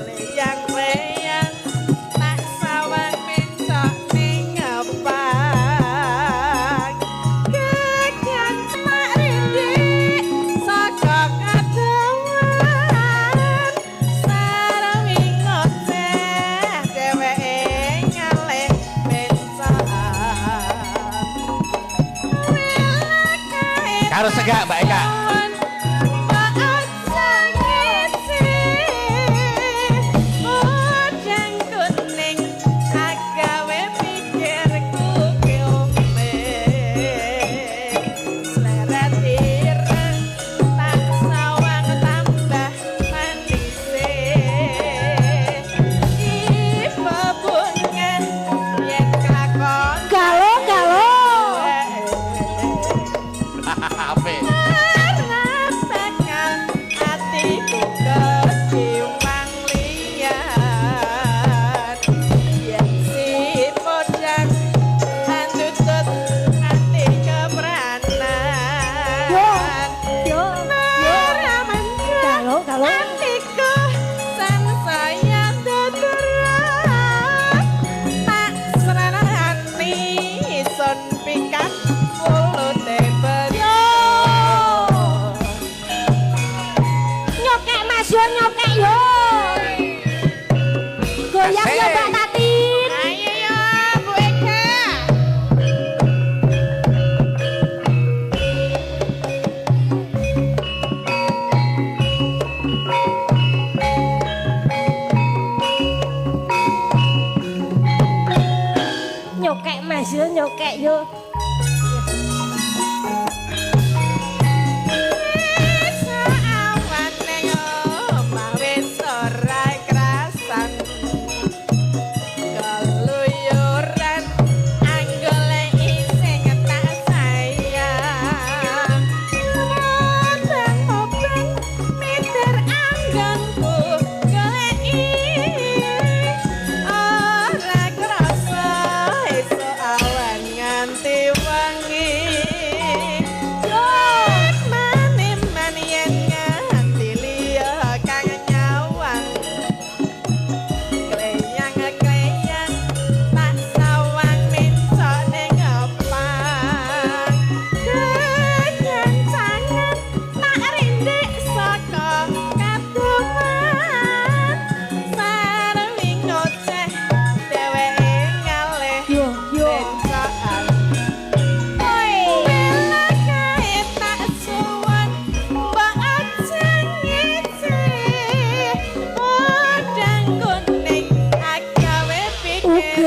Leyang-leyang tak sawang mencok ning ngepang. Gegan mak rindik saka kadowan. Sarwi ngoceh dheweke ngalih mencok. Karo segak Mbak Eka. Galo galo. Apik. Yo yo. Galo galo. Pikat mulute Yo. Nyokek Mas yo nyokek yo. Goyang yo Mbak Tatin. Ayo yo Bu Eka. Nyokek Mas yo nyokek yo.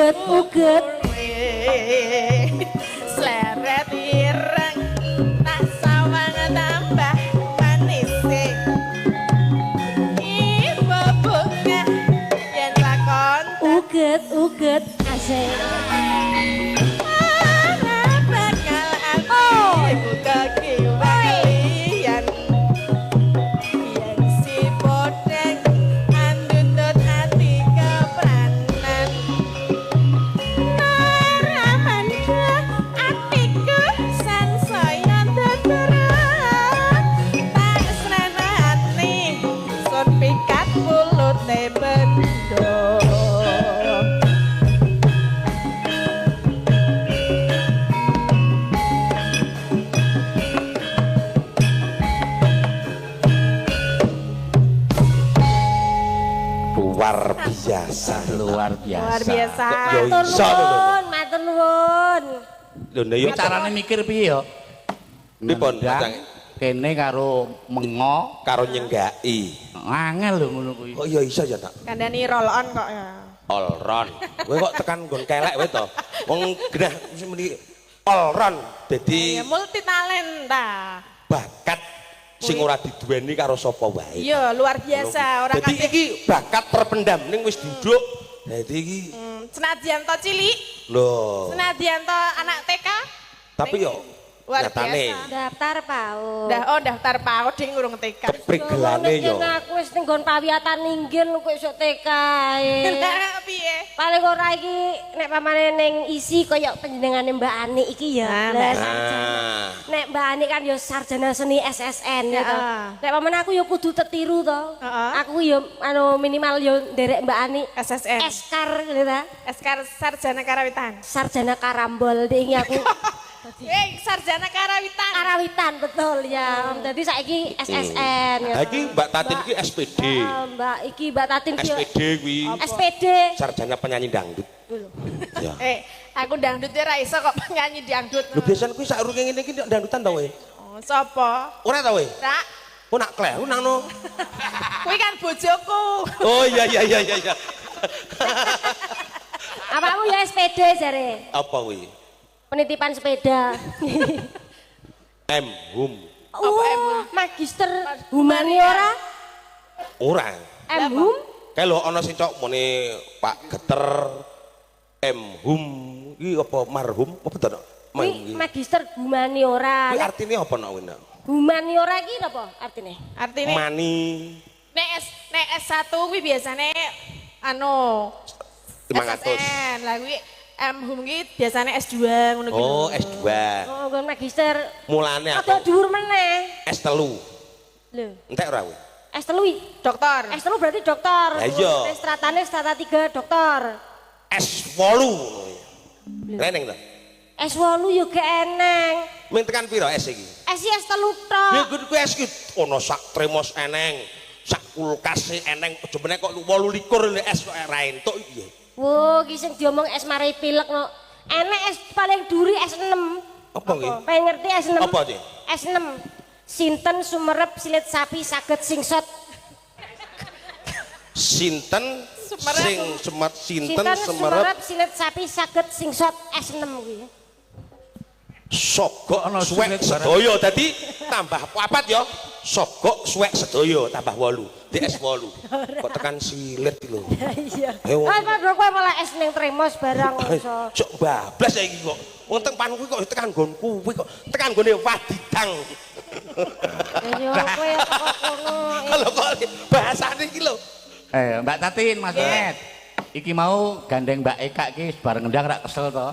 Uget uget. Sleret ireng tak sawang tambah manis. Ibu bunga yen lakon Uget uget asik. ora bakal atiku kekiwalian. Yen si podeng andutut ati kepranan. Ora mandha atiku sansaya tetera. Tak srenani sun pikat mulute bendo. Luar biasa. Luar biasa. Luar biasa. Kok yo Matur iso lho. nuwun, matur nuwun. Lho nek yo Iki carane mikir piye yo? Pripun, Nendang, Kacang? Kene karo mengo karo nyenggaki. angel lho ngono kuwi. Kok yo iso ya tak? Kandhani roll on kok ya. All round. Kowe kok tekan nggon kelek kowe to. Wong genah muni all round. Dadi Ya multi talenta. bakat sing ora diduweni karo sapa wae. Iya, luar biasa. Ora Dadi kabeh. iki bakat terpendam ning wis duduk. Dadi iki Senadyan to cilik, lho. senadyan to anak TK. Tapi yo Luar nyatane biasa. Daftar PAUD. Dah oh daftar PAUD ding urung TK. keprigelane yo. Aku wis ning nggon pawiyatan inggil kok iso TK ae. Lah piye? Paling ora iki nek pamane ning isi kaya panjenengane Mbak Ani iki ya. Ah, Lah, Mbak. sarjana. Nah, Nek Mbak Ani kan ya sarjana seni SSN ya to. Heeh. Nek pamane aku ya kudu tetiru to. Heeh. Aku ya anu minimal ya nderek Mbak Ani. SSN. Eskar gitu ta. SK Sarjana Karawitan. Sarjana karambol iki aku. Sarjana Karawitan. Karawitan betul ya. Dadi saiki SSN ya. Ha iki Mbak Tatin iki SPD. Heeh, Mbak iki Mbak Tatin ki ya SPD kuwi SPD. sarjana penyanyi dangdut. Ya. Aku dangdut ya ra iso kok penyanyi dangdut. Lho biasane kuwi sakrunge ngene iki dangdutan ta kowe? Oh, sapa? Ora ta kowe? Rak, Kok nak kleru nang no. kuwi kan bojoku. Oh iya iya iya iya iya. Apamu ya SPD jare? Apa kuwi? Penitipan sepeda. M Hum. Oh, magister humaniora Ora. M Hum. Kae lho ana sing cok muni Pak Geter M Hum iki apa marhum apa to? Kuwi magister humaniora. Kuwi artine apa nak kuwi nak? Humaniora iki napa artine? Artine Mani nek S nek S1 kuwi biasane anu 500. SSN. Lah kuwi M Hum ki biasane S2 ngono kuwi. Oh, S2. Oh, nggon magister. Mulane Ada aku dhuwur meneh. S3. Lho, Entek ora kuwi? S3. Dokter. S3 berarti dokter. Lah iya. Stratane strata 3 dokter. S8 ngono kuwi. Reneng ta? S8 yo gak eneng. Ming tekan pira S iki? S iki S3 tok. Ya kuwi S iki ana sak tremos eneng, sak kulkas eneng, aja meneh kok 28 lho S kok ora entuk iki. Wo, iki sing diomong es mari pilek no. Enek es paling duri S6. Apa iki? Pengen ngerti S6? Apa sih? S6. Sinten sumerep silit sapi saged singsot. Sinten Sumerep. sing semet sinten Sinten semerep sumerep silit sapi saged singsot S6 kuwi. sogok Ana suwek silit barang. sedaya dadi tambah papat ya. Sogok suwek sedaya tambah 8. Di S8. Kok tekan silit iki lho. Iya. Ayo, wong. Ah, padha kowe malah es ning tremos barang iso. Cok bablas ya iki kok. Wong teng pan kuwi kok tekan nggonku kuwi kok tekan nggone Wadidang. Ya kowe kok kono. Kalau kok bahasane iki lho. Mbak Tatin, Mas Met. Iki mau gandeng Mbak Eka iki bareng ngendang rak kesel to.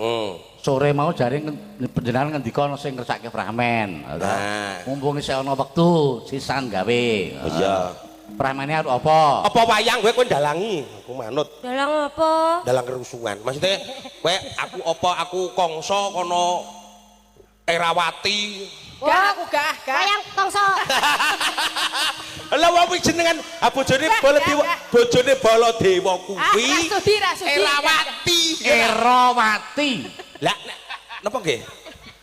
Sore mau jare panjenengan ngendika ana sing ngersake framen. Nah. Mumpung isih ana wektu sisan gawe. Oh iya. Pramene arep apa? Apa wayang kowe kowe ndalangi? Aku manut. Dalang apa? Dalang kerusuhan. Maksudnya kowe aku apa aku Kongso kono Erawati. Gak aku gak, gak. Wayang Kongso. Lah wong kuwi jenengan ah bojone Baladewa, bojone Baladewa kuwi. Ah, Rasudi, Rasudi. Erawati. Erawati. Lah napa nggih?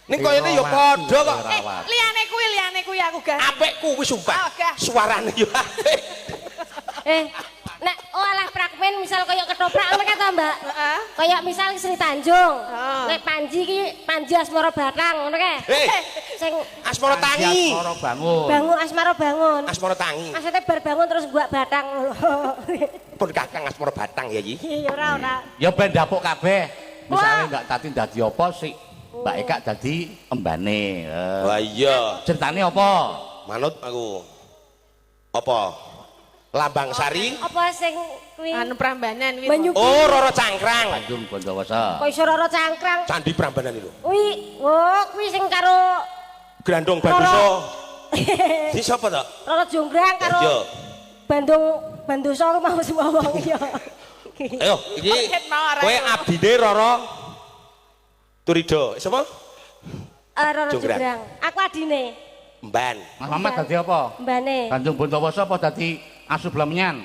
Ning koyone ya padha kok. Liyane kuwi, liyane kuwi aku gak. Apik kuwi sumpah. Ah, gak. Suarane yo apik. Nek Oh alah fragmen misal kaya ketoprak ngono ta, Mbak? Heeh. Kaya misal Sri Tanjung. Heeh. Nek Panji ki Panji Asmara Batang ngono kae. Sing Asmara Tangi. Asmara Bangun. Bangun Asmara Bangun. Asmara Tangi. Maksudnya bar bangun terus gua batang lho. Pun Kakang Asmara Batang ya iki. Iya ora ora. Ya ben dapuk kabeh. Misale Mbak Tatin dadi apa sik Mbak Eka dadi embane. Wah iya. Ceritane apa? Manut aku. Apa? Lambang Sari. Apa sing kuwi? Anu Prambanan kuwi. Oh, Roro Cangkrang. Tanjung Bondowoso. Kok iso Roro Cangkrang? Candi Prambanan itu. Kuwi, oh kuwi sing karo Grandong Bandoso. Si sapa to? Roro Jonggrang karo Bandung Bandoso aku mau sing ngomong ya. Ayo, iki kowe abdine Roro Turido. Sapa? Roro Jonggrang. Aku adine. Emban. Mas Mamat dadi apa? Embane. Tanjung Bondowoso apa dadi asu blamenyan?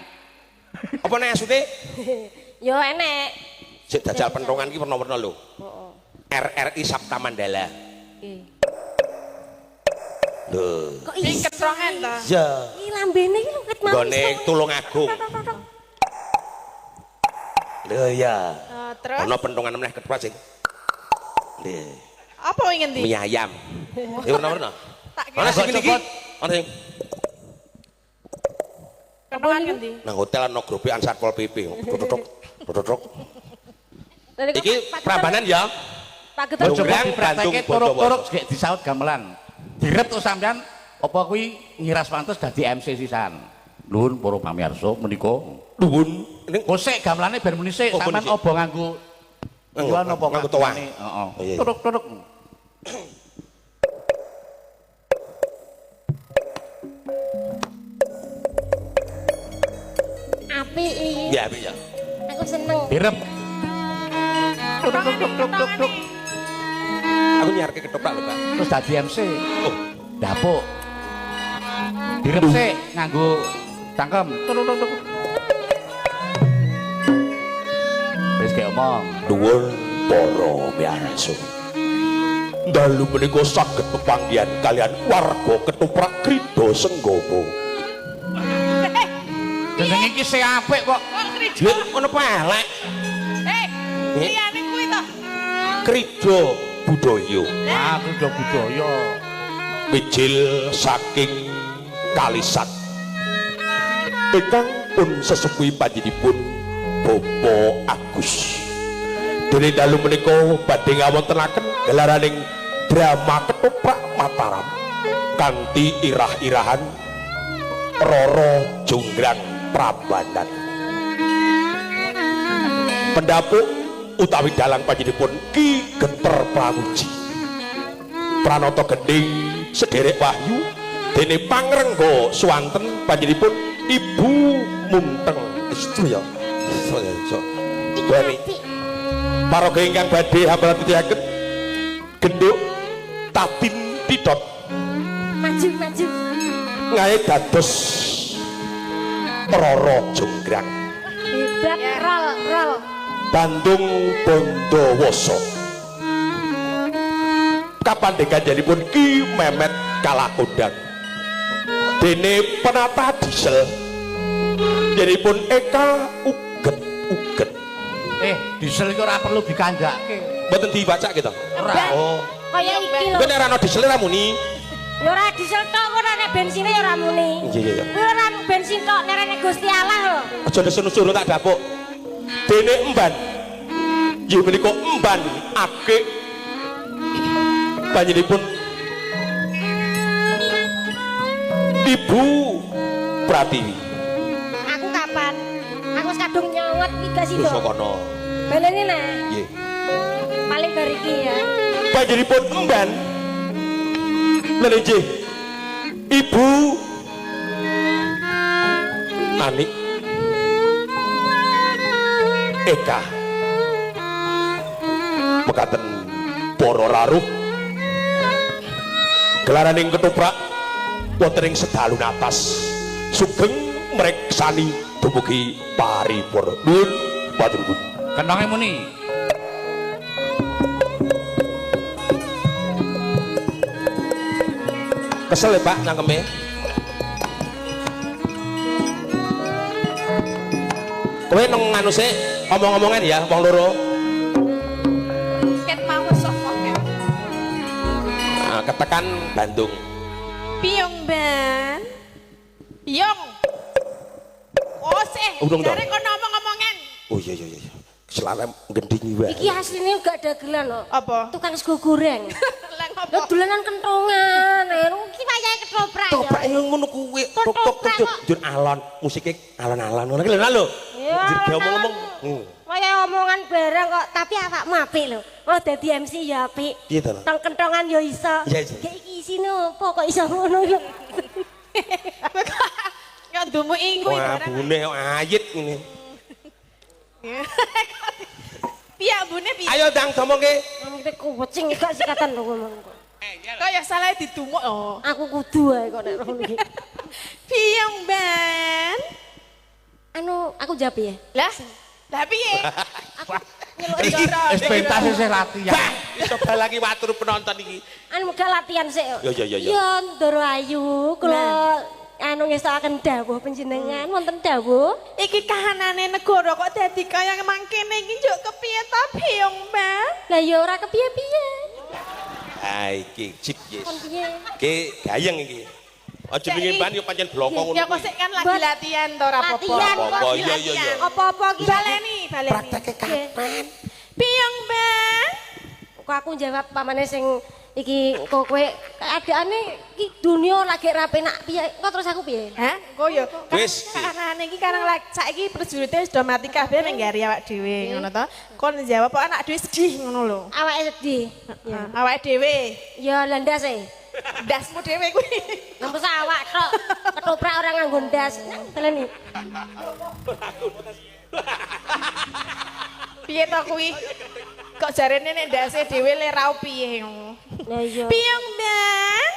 Apa nek asune? Ya enek. Sik dajal pentongan iki werna-werna lho. Heeh. RRI Sapta Mandala. Nggih. Lho. Kok iso ketrongan ta? Iya. Iki lambene iki lho ket mau. Nggone Tulungagung. Lho ya. Terus ana pentongan meneh ketoprak sing. Lho. Apa wingi ngendi? Mie ayam. Ya werna-werna. Ana sing ngene iki. Ana sing Kentongan ngendi? Nang hotel ana grobekan Satpol PP. Tutuk tutuk. Iki Prambanan ya. Pak Getur coba dipraktekke turuk-turuk gek disaut gamelan. Direp terus sampean apa kuwi ngiras pantes dadi MC sisan. Nuwun para pamirsa menika. Nuwun. Kosek gamelane ben muni sik sampean obo nganggo yuan apa nganggo toang. Heeh. Turuk-turuk. Apik iki. Ya apik ya. Aku seneng. Direp. Tuk tuk tuk tuk tuk. Aku nyarke ketoprak lho, Pak. Terus dadi MC. Oh, dapuk. Direp sik nganggo cangkem. Tuk tuk tuk. Wis kek omong. Nuwun para miyarsa. Dalu menika saged pepanggihan kalian warga ketoprak Krida Senggowo. Jenenge iki sing apik kok. Lho, ngono apa elek? Liyane kuwi to. Krida Budaya. Ah, Krida Budaya. Wijil saking Kalisat. Ingkang pun sesepuhi panjenenganipun Bapak Agus. Dene dalu menika badhe ngawontenaken gelaraning drama ketoprak Mataram kanthi irah-irahan Roro Jonggrang Prambanan. Pendapuk utawi dalang panjenenganipun Ki Genter Pramuji. Pranata gendhing sederek wahyu dene pangrengga swanten panjenenganipun Ibu Munteng. Istu ya. So. Paraga ingkang badhe hambal titihaken genduk Tatin Titot. Maju maju. Ngae dados Roro Jonggrang. Hebat rol rol. Bandung Bondowoso. Kapandhegan Ki Memet Kalakondang. Dene penata diesel jenipun Eka Uget-uget. Diesel iki ora perlu dikandhake. Mboten dibacake to? Ora. Oh. Kaya iki lho. Kuwi nek ora ana diesel ora muni. Ya ora diesel tok ora nek bensine ya ora muni. Iya iya. Kuwi ora bensin tok nek nek Gusti Allah lho. Aja nesu-nesu tak dapuk. Dene emban. Nggih menika emban akik panjenenganipun Ibu Pratiwi. Aku kapan? Aku wis kadung nyawat iki gak sida. Wis kono. Baleni nah. Nggih. Paling bar iki ya. Panjenenganipun emban. Lha nggih. Ibu Anik Eka. Mekaten para raruh gelaraning ketoprak wonten ing sedalu natas sugeng mreksani dumugi paripurna. Nuwun matur nuwun. Kenonge muni. Kesel ya Pak nangkeme. Kowe nang nganu sik omong-omongan ya wong loro. Ket mau sapa ket. Nah, ketekan Bandung. Piyong ban. Piyong. Oh sih, Urung dong. jare kono omong-omongan. Oh iya iya iya. Selare gendingi wae. Iki asline gak dagelan kok. Apa? Tukang sego goreng. Lah ngopo? Lho dolanan kentongan. Iki wayahe ketoprak ya. Toprak ngono kuwi. Tok tok tok njur alon, musike alon-alon ngono ki lho lho. Ya, Njur dia alon-alon. omong-omong. Wayahe omongan bareng kok, tapi awakmu apik lho. Oh dadi MC ya apik. Piye to, Lho? Tong kentongan ya iso. Iya, iya. Gek iki isine opo kok iso ngono lho. Kok ndumuki kuwi Wah, barang. bune kok ayit ngene. Piye ambune piye? Ayo ndang domongke. Ngomong iki kucing gak sikatan lho ngomong kok. Kok ya salah didumuk oh. Aku kudu ae kok nek ngono iki. Piyong ban. Anu, aku jawab ya. Lah, lah piye? Aku nyeluk Iki wis pentas isih latihan. Bah, iso lagi watur penonton iki. Anu gak latihan sik. Ya, ya, ya, ya. Ya Ndoro Ayu, kula anu ngestokaken dawuh panjenengan wonten dawuh. Iki kahanane negara kok dadi kaya mangkene iki njuk kepiye ta Piyong ban? Lah ya ora kepiye-piye. Ah iki cip yes. Kon piye? Ki gayeng iki. Aja Saiki- ban yo pancen bloko ngono. Ya kok sik kan lagi Buat- latihan to ora apa-apa. Latihan, Apa-apa, Lagi iya, iya, iya. latihan. Apa-apa ki? Baleni, baleni. Prakteke kapan? Piyong ban. Kok aku jawab pamane sing iki kok kowe keadaane iki dunia lagi ra penak piye? Kok terus aku piye? Hah? Kok ya Wis. Karane iki karang saiki prajurite wis do mati kabeh ning gari awak dhewe ngono to. Kon jawab kok anak dhewe sedih ngono lho. Awake sedih. Ya, awake dhewe. Ya landas e. Ndasmu dhewe kuwi. Nempes awak tok. Ketoprak ora nganggo ndas. Nang baleni. Piye to kuwi? Kok jarene nek ndase dhewe le raup piye ngono. Lah iya. Piyong ban.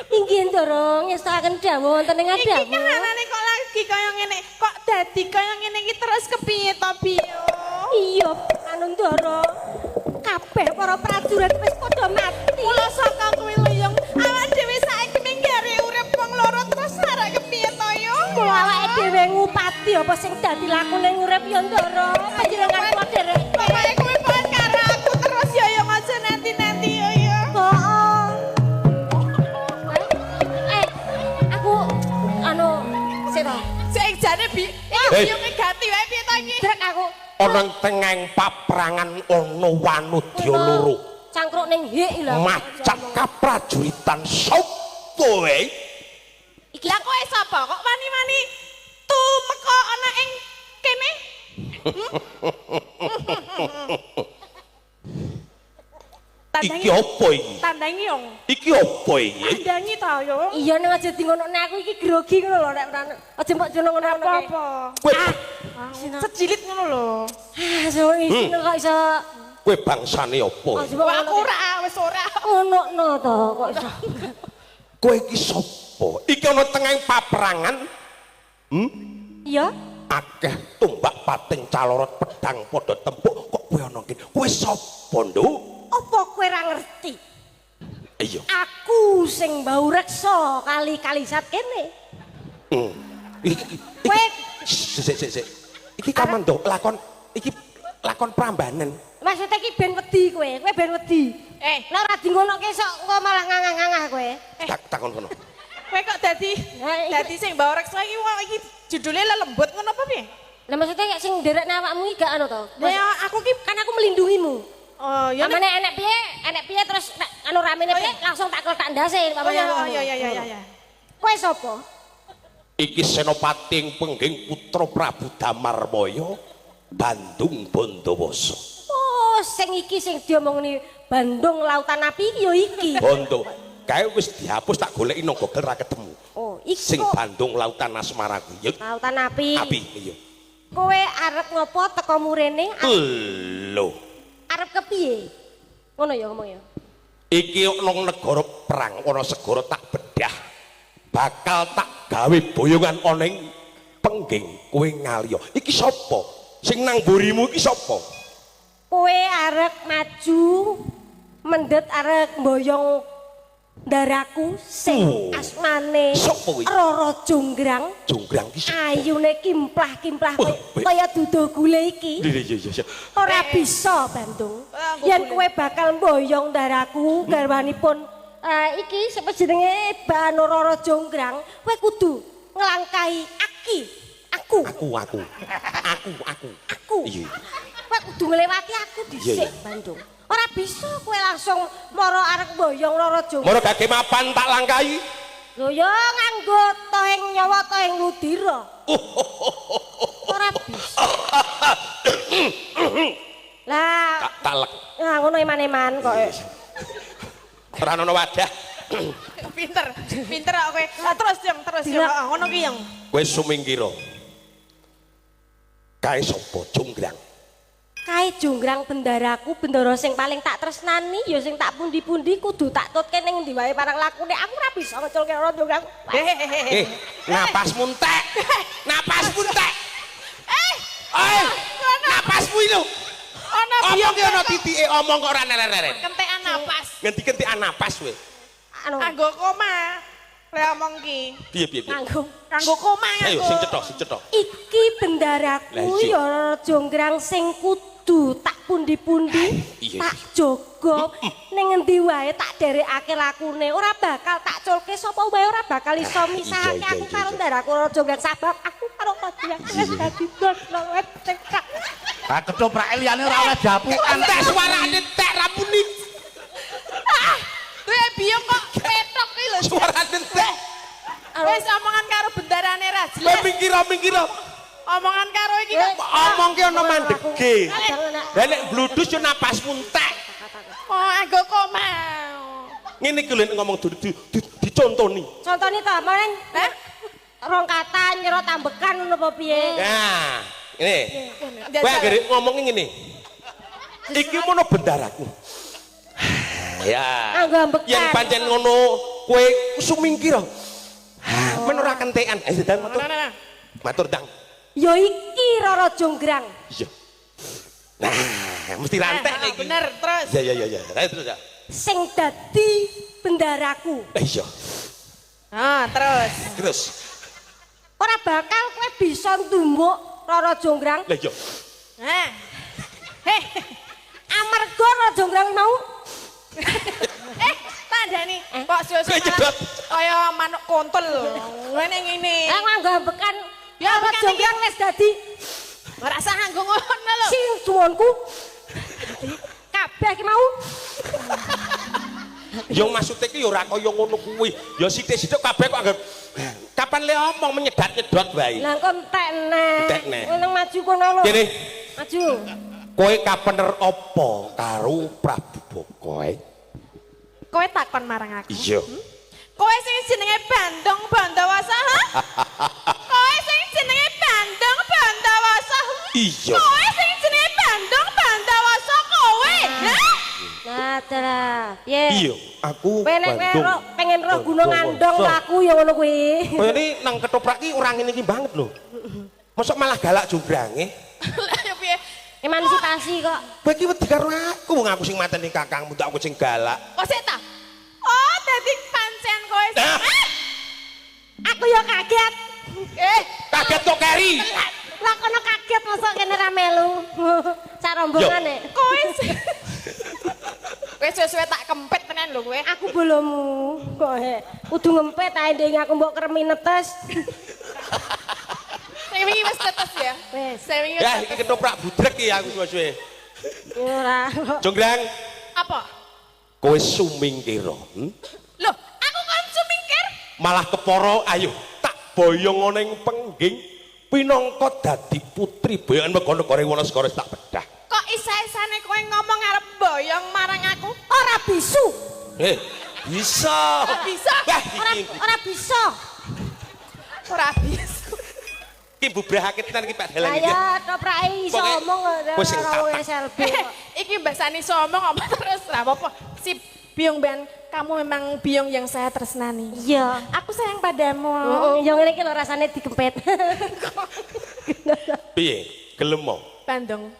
Inggih Ndoro ngestokaken dawuh wonten ing Iki adawu. kahanane kok lagi kaya ngene, kok dadi kaya ngene iki terus kepiye to Piyong? Iya, anu Ndoro. Kabeh para prajurit wis padha mati. Mula saka kuwi lho Yung, awak dhewe saiki minggare urip wong loro terus arek kepiye to Yung? Mula awake dhewe ngupati apa sing dadi lakune urip ya Ndoro. Panjenengan kula derek. Pokoke kuwi pokoke karo aku terus ya Yung, aja nanti-nanti ya Yung. Heeh. Eh, aku anu sik to. Sik jane bi, iki Hei. Biyunge ganti wae piye to iki? Drek aku. Ana tengahing paprangan ana wanudya loro. Cangkruk ning hik lho. Macak kaprajuritan sapa wae? Iki Lah kowe sapa kok wani-wani tumeka ana ing kene? Iki apa iki? Tandangi Yung. Iki apa iki? Tandangi ta Yung. Iya nek aja di ngonokne aku iki grogi ngono lho nek aja mbok jono ngono-ngono. Apa-apa. Kowe Sejilit ngono lho. Ah, so isine kok iso kowe bangsane apa? aja mbok Wah, aku ora wis ora. ngono to kok iso. Kowe iki sapa? Iki ana tengahing paprangan Iya. akeh tombak pating calorot pedang padha tempuk kok kowe ana kene. Kowe sapa, Nduk? Apa kowe ora ngerti? Iya. Aku sing bau reksa kali-kalisat kene. Iki Kowe sik sik sik. Iki kamando lakon iki lakon Prambanan. maksudnya iki ben wedi kowe, kowe ben wedi. Eh. Nek ora di ngonoke sok engko malah ngangah-ngangah kowe. Tak takon kono. Kowe kok dadi Nah, iki- dadi sing bawa reksa iki wong iki judule lelembut ngono apa piye? Lah maksudnya sing nderekne awakmu iki gak anu to? Lah ya aku ki Kan aku melindungimu. oh ya nek- Pamane enek piye, enek piye terus nek anu ramene Oh, piye iya. langsung tak kletak ndase Oh pamane. ya oh ya ya ya ya ya. Kowe sapa? Iki Senopati ing Pengging putra Prabu Damarmaya Bandung Bondowoso. Oh, sing iki sing diomongni Bandung Lautan Api iki ya iki. Bondo kae wis dihapus tak goleki nang Google ra ketemu. Oh, iki Sing kok Bandung Lautan Asmara kuwi ya Lautan Api. api iya. Kowe arep ngopo teko murene? Lho, Arep kepiye? Ngono ya ngomong ya. iki nang negara perang ana segara tak bedah. Bakal tak gawe boyongan ana ing Pengging kowe ngaliya. Iki sapa? Sing nang mburimu iki sapa? Kowe arep maju mendhet arep mboyong Ndaraku sing asmane Roro Jonggrang. Jonggrang ki ayune kimplah-kimplah kaya duduh gule iki. Iya. Ora bisa Bandung. Yen kowe bakal mboyong ndaraku garwanipun iki sapa jenenge Bano Roro Jonggrang, kowe kudu nglangkahi aki. Aku. Iya. Kowe kudu nglewati aku dhisik Bandung. Ora bisa kowe langsung mara arep mboyong Roro Jonggrang. Mara gage mapan tak langkahi. Lho ya nganggo tohing nyawa tohing ludira. Ora bisa. Lah tak talek. Lah ngono eman-eman kok. Ora ono wadah. Pinter, pinter kok kowe. Lah terus yang terus yo ngono ki yang. Kowe sumingkira. Kae sapa Jonggrang? Kae Jonggrang bendaraku, bendara sing paling tak tresnani, ya sing tak pundi-pundi kudu tak tutke ning endi wae parang lakune. Aku ora bisa ngeculke Roro Jonggrang. Napasmu entek. Napasmu entek. Napasmu iki lho. Ana omong ki ana titike omong kok ora neret-neret. Kentekan napas. Ngendi kentekan napas kowe? Anggo koma. Le omong ki. Piye? Kanggo koma nganggo. Ayo sing cetha, sing cetha. Iki bendaraku ya Roro Jonggrang sing kudu tak pundi-pundi, tak jaga ning endi wae tak derekake lakune. Ora bakal tak culke sapa wae ora bakal iso misahake aku karo ndaraku Roro Jonggrang sabab aku karo Roro Jonggrang wis dadi godhong cekak. Ah ketoprak liyane ora oleh japukan. Entek suarane entek ra muni. Ah, kowe biyong kok petok ki lho. Suarane entek. Wis omongan karo bendarane ra jelas. Kowe minggir. Omongan karo iki kok omong ki ana mandege. Lah nek bludus yo napasmu entek. Oh, anggo koma. Ngene iki lho nek ngomong dicontoni. Contoni to, maren. Hah? Rong kata nyerot ambekan ngono apa piye? Nah, ngene. Kowe anggere ngomong ngene. Iki mono bendaraku. Ya. Anggo ambekan. Yen pancen ngono kowe sumingkir. Men ora kentekan. Ayo dang matur. Matur dang. Ya iki Roro Jonggrang. Iya. Nah, mesti rantek iki. Bener, terus. Iya. Ayo terus ya. Sing dadi bendaraku. Iya. Ah, terus. Terus. Ora bakal kowe bisa ndumbuk Roro Jonggrang. Lah iya. Heh. Heh. Amarga Roro Jonggrang mau tandani kok suwe-suwe kaya manuk kontol. Ngene ngene. Lah nganggo ambekan ya Roro Jonggrang wis dadi ora usah nganggo ngono lho. Sing suwunku kabeh ki mau. Ya maksude ki ya ora kaya ngono kuwi. Ya sithik-sithik kabeh kok anggap kapan le omong menyedat-nyedot wae. Lah kok entek neh. Ngono maju kono lho. Kene. Maju. Kowe kapener apa karo Prabu Boko? Kowe takon marang aku. Iya. Kowe sing jenenge Bandung Bandawasa, ha? Kowe sing jenenge Bandung Bandawasa. Iya. Kowe sing jenenge Bandung Bandawasa kowe, ha? Nah, ta. Piye? Iya, aku Bandung. Pengen roh Gunung Andong aku ya ngono kuwi. Kowe ini nang ketoprak ki ora ngene iki banget lho. Mosok malah galak jongrange. Lah ya piye? Emansipasi kok. Kowe iki wedi karo aku, wong aku sing mateni kakangmu, tak aku sing galak. Kok sik ta? Oh, dadi pancen kowe sing. Aku ya kaget. Kaget kok keri. Lah kono kaget mosok kene ra melu. Sak rombongane. Kowe kowe suwe-suwe tak kempit tenan lho kowe. Aku bolomu kok kudu ngempet ae ndek aku mbok kremi netes. Sing wingi wis tetes ya. Wis. Sing wingi. Ya iki ketoprak budrek iki aku suwe-suwe. Ora. Jonggrang. Apa? Kowe sumingkira. Loh, aku kon sumingkir. Malah kepara ayo tak boyong ning pengging pinangka dadi putri boyongan mega negara Wanasegara tak bedah. Kok isa-isane kowe ngomong arep boyong marang aku? Ora bisu. Bisa. Ora bisa. Ora bisa. Ora bisa. Iki bubrahake tenan iki Pak Dalang iki. Ya toprake iso omong karo SLB. Iki mbasane iso omong apa terus ra apa-apa. Sip, Biyong Ben, kamu memang biyong yang saya tresnani. Iya. Aku sayang padamu. Heeh, yo ngene iki lho rasane digempet. Piye? Gelem mo? Bandung.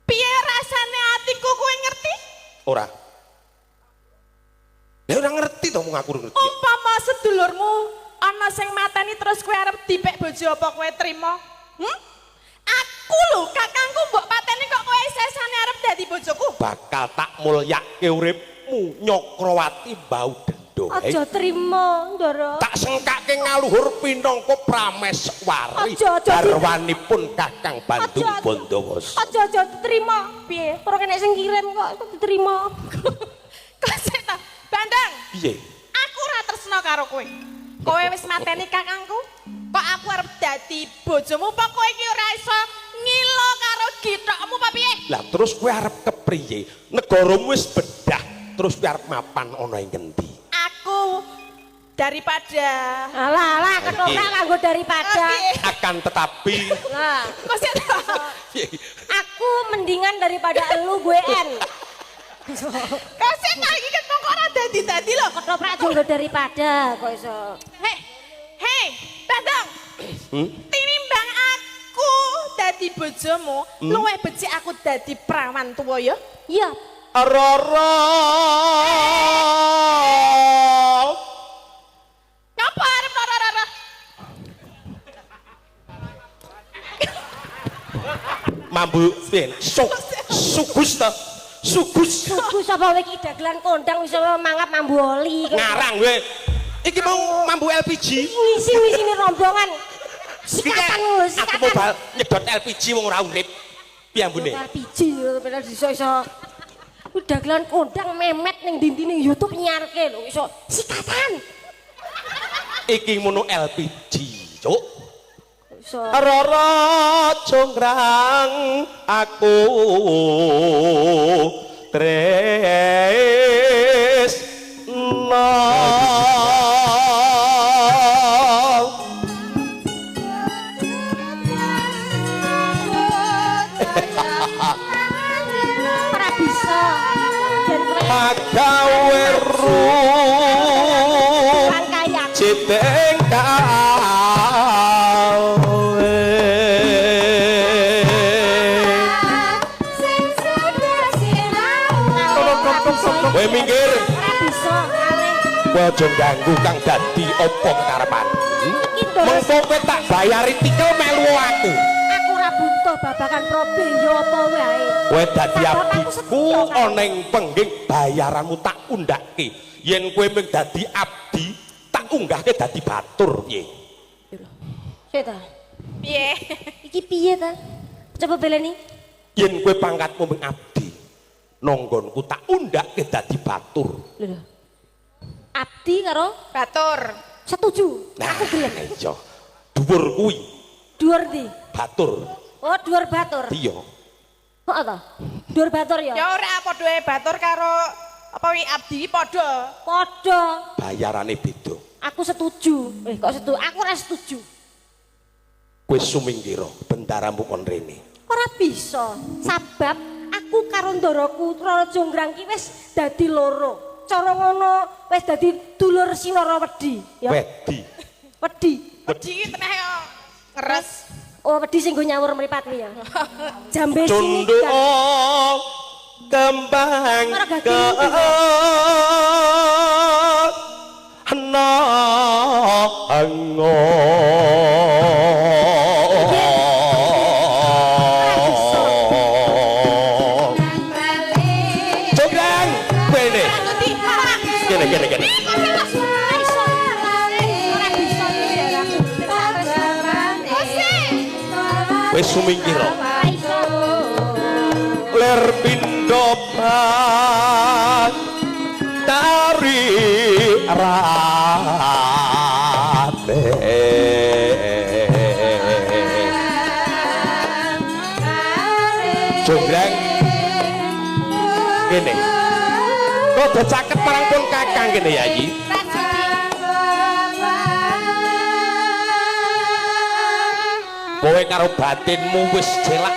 Piye rasane atiku kowe ngerti? Ora. Lah ora ngerti to wong aku ora ngerti. Umpama sedulurmu ana sing mateni terus kowe arep dipek bojo apa kowe trima? Hmm? Aku lho kakangku mbok pateni kok kowe sesane arep dadi bojoku. Bakal tak mulyake uripmu Nyokrowati bau dendo. Aja trima, Ndara. Tak sengkake ngaluhur pinangka prameswari garwanipun Kakang Bandung Bondowoso. Aja diterima. Piye? Ora kena sing kirim kok diterima. Kok sik ta? Bandang. Piye? Aku ora tresna karo kowe. Kowe wis mateni kakangku. Kok aku arep dadi bojomu apa kowe iki ora iso ngilo karo githokmu apa piye? Lah terus kowe arep kepriye? Negaramu wis bedah, terus kowe arep mapan ana ing ngendi? Aku daripada alah alah ketoprak kanggo daripada. Akan tetapi lah kok sik ta? Aku mendingan daripada elu gue en. Kok sik ta iki kok ora dadi-dadi lho. Ketoprak jonggo daripada kok iso. Hei, hei, Bandung. Tinimbang aku dadi bojomu, luwih becik aku dadi prawan tuwa ya. Iya. Roro. Ngapa arep roro-roro? Mambu piye? Sugus ta? Sugus. Sugus apa kowe iki dagelan kondang iso mangap mambu oli. Ngarang kowe. Iki mau mambu LPG. Ngisi-ngisini rombongan. Sikatan lho, sikatan. Aku mau bal nyedot LPG wong ora urip. Piye ambune? LPG lho padahal iso-iso. Ku dagelan kondang memet ning dindine YouTube nyiarke lho iso sikatan. Iki mono LPG, Cuk. Iso. Roro jonggrang aku tresna. Ora bisa. Ben Agawe ruh citeng kawe. Kowe minggir. Ora bisa ngalih. Kowe aja ganggu kang dadi apa karepan. Iki Ndoro. Mengko kowe tak bayari tikel melu aku. Aku ora butuh babagan probe ya apa wae. Kowe dadi Sebab aku abdiku setia karo ana ing pengging bayaranmu tak undhake. Yen kowe mung dadi abdi, tak unggahke dadi batur piye? Sik ta. Piye? Iki piye ta? Coba beleni. Yen kowe pangkatmu mung abdi, nonggonku tak undhake dadi batur. Lho. Abdi karo Batur. setuju. Nah, Aku gelem. iya. Dhuwur kuwi Dhuwur ndi? batur. Oh, dhuwur batur. Iya. Heeh ta? Dhuwur batur ya? Ya ora padha batur karo apa wi abdi padha. Padha. Bayarane beda. Aku setuju. Kok setuju? Aku ora setuju. Kowe sumingkira bendaramu kon rene. Ora bisa. Sabab aku karo ndaraku Roro Jonggrang ki wis dadi loro. Cara ngono wis dadi dulur Sinara Wedi, ya. Wedi. Wedi. Wedi iki teneh yo ngeres. Oh, wedi sing nggo nyawur mripat kuwi ya. Jambe sini. Cunduk kembang Ora gak ke Jonggrang, kene. Kene kene kene. Wis sumingkira. Ler pindho tari rate. Jonggrang kene. Rada caket marang pun kakang kene ya iki. Kowe karo batinmu wis jelak.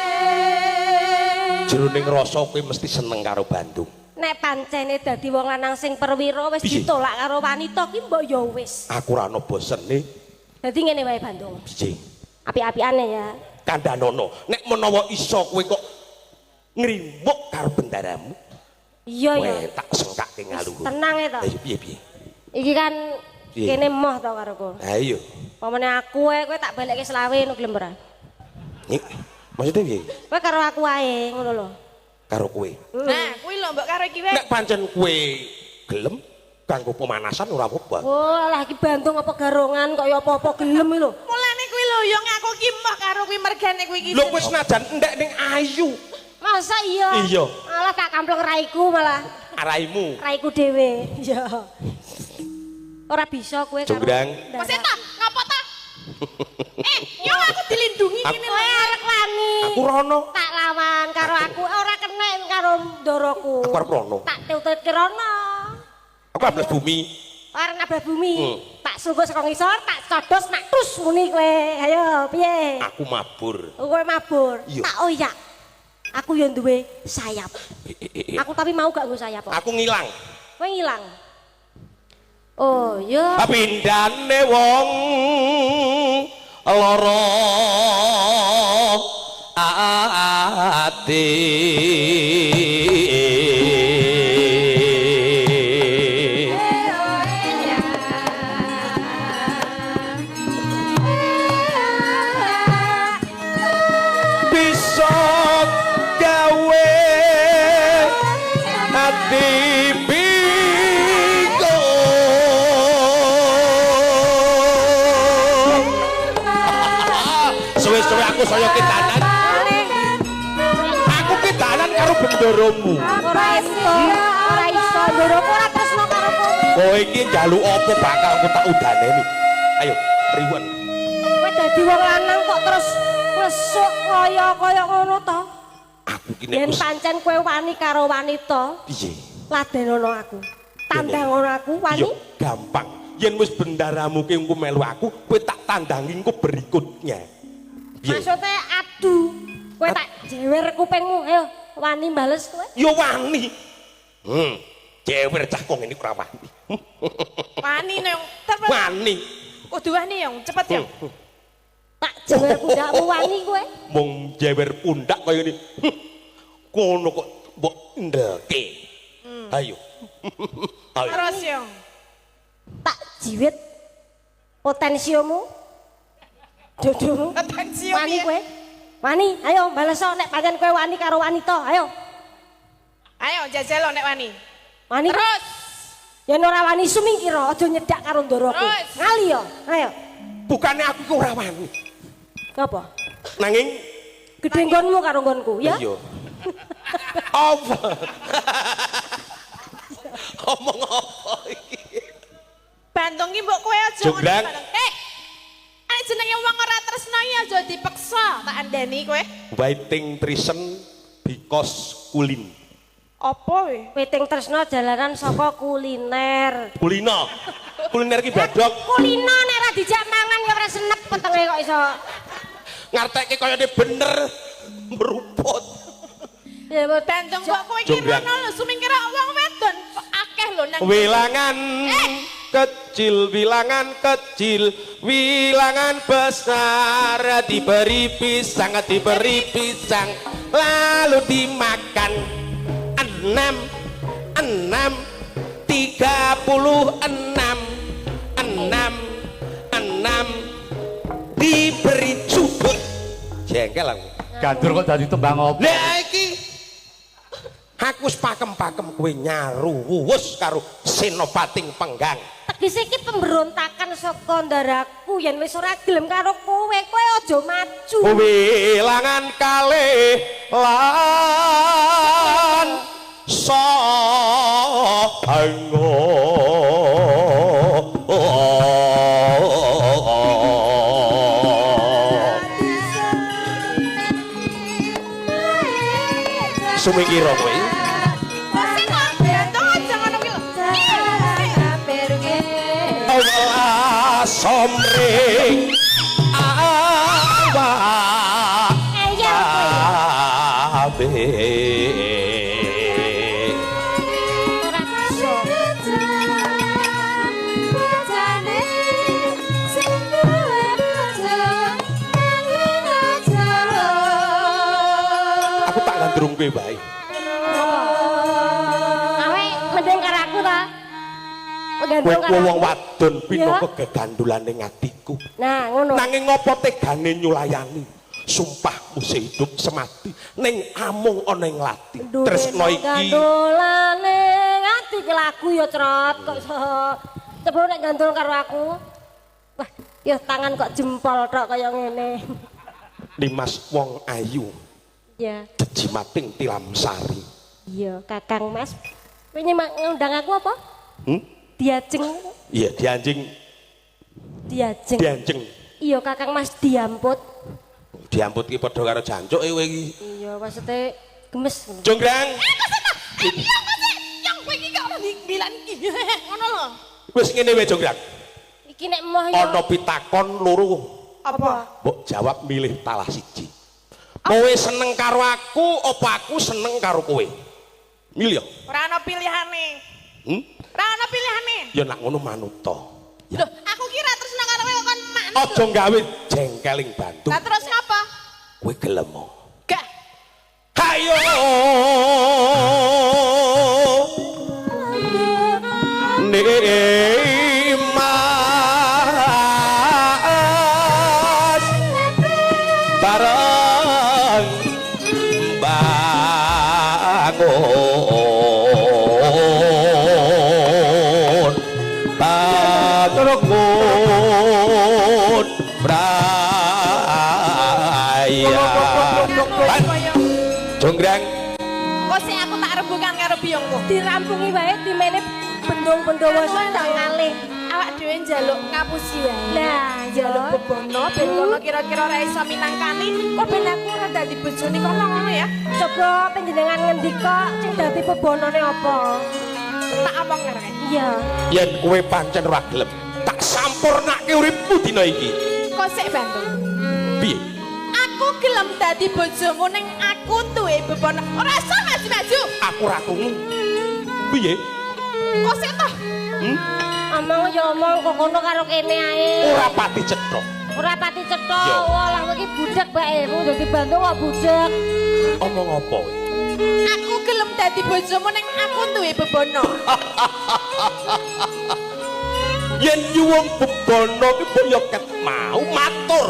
Jroning rasa kowe mesti seneng karo Bandung. Nek pancene dadi wong lanang sing perwira wis ditolak karo wanita ki mbok ya wis. Aku ora ana bosene. Dadi ngene wae Bandung. Piye? Api-apiane ya. Kandhanono, nek menawa iso kowe kok ngrimuk karo bendaramu. Iya ya. Kowe tak sengkake ngaluhur. Tenang e to. Ayo piye-piye. Iki kan kene moh to karo kowe. Ha iya. Pamane aku ae kowe tak balekke selawe ngono gelem ora? Maksudnya piye? Kowe karo aku ae ngono lho. Karo kowe. Nah, kuwi lho mbok karo iki wae. Nek pancen kowe gelem kanggo pemanasan ora apa-apa. Wah, lah iki Bandung apa garongan kok ya apa-apa gelem iki lho. Mulane kuwi lho ya ngaku ki moh karo kuwi mergane kuwi iki. Lho kowe senajan endek ning ayu. Masa iya? Iya. Alah tak kampleng raiku malah. Raimu. Raiku dhewe. Iya. Ora bisa kowe karo. Jonggrang. Wes ta, ngapa ta? Yo aku dilindungi ngene lho. Kowe arek wani. Aku rono. Tak lawan karo aku ora kena karo ndoroku. Aku arep rono. Tak tututke rono. Aku ablas bumi. Arep nablas bumi. Tak sungguh saka ngisor, tak codos nak tus muni kowe. Ayo, piye? Aku mabur. Kowe mabur. Tak oyak. Aku yo duwe sayap. Aku tapi mau gak nggo sayap kok. Aku ngilang. Kowe ngilang. Oh, ya. Pindane wong lara ati. Bisa gawe ati bingung. Suwe-suwe aku saya kitanan. Aku kitanan karo bendoromu. Ora iso, ora iso ndoroku ora tresno karo kowe. Kowe iki njaluk apa bakal aku tak udaneni. Ayo, riwen. Kowe dadi wong lanang kok terus ngesuk kaya-kaya ngono to? Aku ki nek yen pancen kowe wani karo wanita, piye? Ladenono aku. Tandangono aku wani. Yo gampang. Yen wis bendaramu ki engko melu aku, kowe tak tandangi engko berikutnya. Maksudnya adu. Kowe tak jewer kupingmu, ayo wani bales kowe? Yo wani. Jewer cah kok ngene ora wani. Wani nang. Wani. Kudu wani yang cepet ya. Tak jewer pundakmu wani kowe. Mung jewer pundak kaya ngene. Kono kok mbok ndelke. Ayo. Ayo. Terus yo. Tak jiwit potensiomu. Jodohmu. Wani kowe. Wani, ayo bales nek pancen kowe wani karo wanita, ayo. Ayo jajal nek wani. Wani. Terus. Yen ora wani sumingkira aja nyedak karo ndoroku. Ngali yo, ayo. Bukane aku ki ora wani. Ngapa? Nanging gedhe nggonmu karo nggonku, ya? Iya. Apa? Omong apa iki? Bandung ki mbok kowe aja ngono. Nek jenenge wong ora tresno iki aja dipeksa, tak andani kowe. Waiting treason because kulin. Apa we? Witing tresno jalaran saka kuliner. Kulino. Kuliner ki badhog. Kulino nek ora dijak mangan ya ora senep wetenge kok iso. Ngartekke kayane bener meruput. Ya Bandung kok kowe iki rono lho sumingkir wong wedon akeh lho nang wilangan kecil, wilangan kecil, wilangan besar, diberi pisang, diberi pisang, lalu dimakan. 6 6 36 6 6 diberi cubut. Jengkel aku. Gandur kok dadi tembang apa? Lah iki aku wis pakem-pakem kowe nyaru wuwus karo Senopating Penggang. Tegese iki pemberontakan saka ndaraku yen wis ora gelem karo kowe, kowe aja maju. Wilangan kalih lan sango. Sumingkira kowe. Somring awak abe. Aku tak gandrung kowe bae. Kowe wong wadon pinangka gegandulane atiku. Nah, ngono. Nanging ngopo tegane nyulayani? Sumpahmu sehidup semati ning amung ana ing lati. Tresno iki gandulane ati ki lagu ya Crot kok iso. Coba nek gandul karo aku. Wah, ya tangan kok jempol tok kaya ngene. Dimas wong ayu. Iya. Jejimating tilam sari. Iya, Kakang Mas. Kowe ngundang aku apa? Hmm? Diajeng. Iya, dianjing. Diajeng. Dianjeng. Iya, Kakang Mas diamput. Diamput ki padha karo jancuk kowe iki. Iya, maksudnya gemes. Jonggrang. Iya, yang kowe iki kok ora dibilang iki. Ngono lho. Wis ngene wae Jonggrang. Iki nek moh ya. Ana pitakon loro. Apa? Mbok jawab milih talah siji. Kowe seneng karo aku apa aku seneng karo kowe? Milih. Ora ana pilihane. Hmm? Ora ana pilihane. Ya nek ngono manuta. Loh, aku kira tresno karo kowe kon manut. Aja gawe jengkeling Bandung. Lah terus ngapa? Kowe gelem. Gak. Hayo. Nimas bareng bangun patrokun braya. Jonggrang kok sik aku tak rembukan karo biyongku. Dirampungi wae dimene bendung-bendung ndang ngalih. Awak dhewe njaluk ngapusi wae. Lah, njaluk bebono ben kono kira-kira ora iso minangkani, kok ben aku ora dadi bojone kono ngono ya. Coba panjenengan ngendika sing dadi bebonone apa? Tak omong karo. Iya. Yen kowe pancen ora gelem, tak sampurnake uripmu dina iki. Kok sik Bandung? Piye? Aku gelem dadi bojomu ning aku duwe bebono. Ora iso maju-maju. Aku ora krungu. Piye? Kok sik toh? Hmm? Omong ya omong kok kono karo kene ae. Ora pati cetha. Ora pati cetha. Walah kowe iki budhek bae. Kowe dadi Bandung kok budhek. Omong apa kowe? Aku gelem dadi bojomu ning aku duwe bebono. Yen nyuwun bebono ki mbok ya ket mau matur.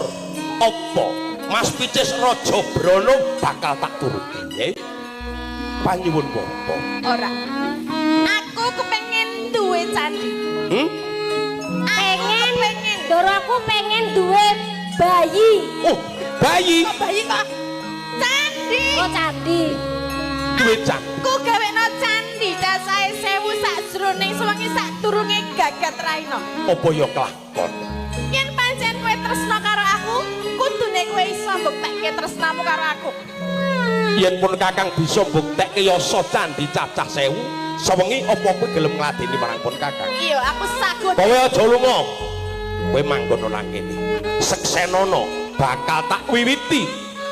Apa? Mas Picis Raja Brana bakal tak turuti, nggih. Panyuwun apa? Ora. Aku kepengin duwe candi. Hmm? Pengen. Ndoro aku pengen duwe bayi. Oh, bayi. Kok bayi kok? Candi. Oh, candi. Duwe candi. Aku gawekno candi cacahe 1000 sakjroning sewengi sadurunge gagat raina. Apa ya kelakon? Yen pancen kowe tresno karo aku, kudune kowe iso mbuktekke tresnamu karo aku. Yen pun Kakang bisa mbuktekke yasa candi cacah 1000, sewengi apa kowe gelem ngladeni marang pun Kakang? Iya, aku sagut. Kowe aja lunga. Kowe manggon nang kene. Seksenono bakal tak wiwiti.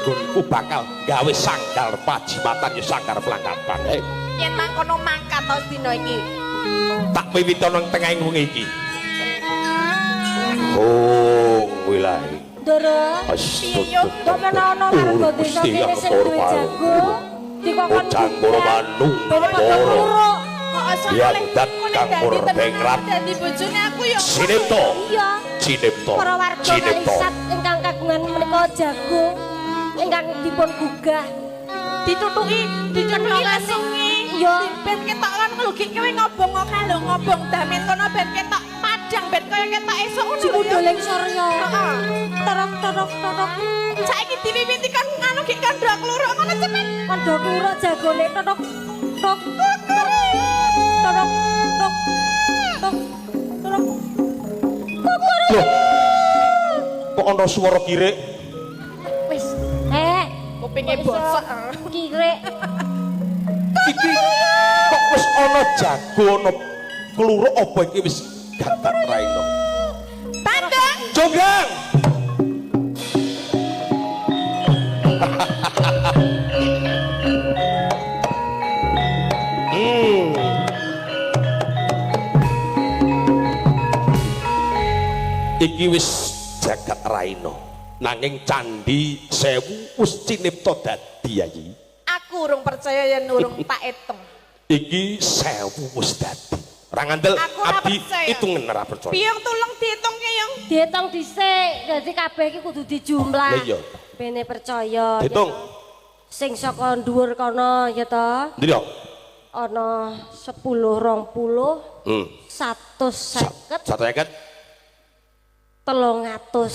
Nggonku bakal gawe sanggar pajimatan ya sanggar pelangkapan. Yen mangkono mangkat to dina iki. Tak wiwiti nang tengahing wengi iki. Oh, wilahi. Ndoro. Piye yo? Kok menono warga desa kene sing duwe jago dikongkon Boro. Diandat kang bengrat. Dadi bojone aku yo. Sinipto. Iya. Cinipto. Para warga Kalisat ingkang kagungan menika jago ingkang dipun gugah ditutuki, ditutuki lasungi. Iya. Ben ketok kan lho ki kowe ngobong kok lho ngobong damen kono ben ketok padang ben kaya ketok esuk ngono lho. Jumudhuling surya. Heeh. Torok torok torok. Saiki diwiwiti kan anu ki kandha kluruk ngono cepet. Kandha kluruk jagone totok tok torok tok tok torok. Loh. Kok ana swara kirik? Wis. Kupinge bosok. Kirik. Iki kok wis ana jago ana kluruk apa iki wis gatat raina. Bandung. Jonggrang. Iki wis jagat raina. Nanging candi 1000 wis cinipta dadi ayi. Aku urung percaya yen urung tak etem. Iki 1000 wis dadi. Ora ngandel Aku ora abdi percaya. Hitungen ora percaya. Biyong tulung ditungke, Yung. Dihitung dhisik, dadi kabeh iki kudu dijumlah. Lah iya. Bene percaya. Ya Ditung. toh. Sing saka dhuwur kono ya toh. Ndi yo? Ana 10 20 150 150. 300. 300.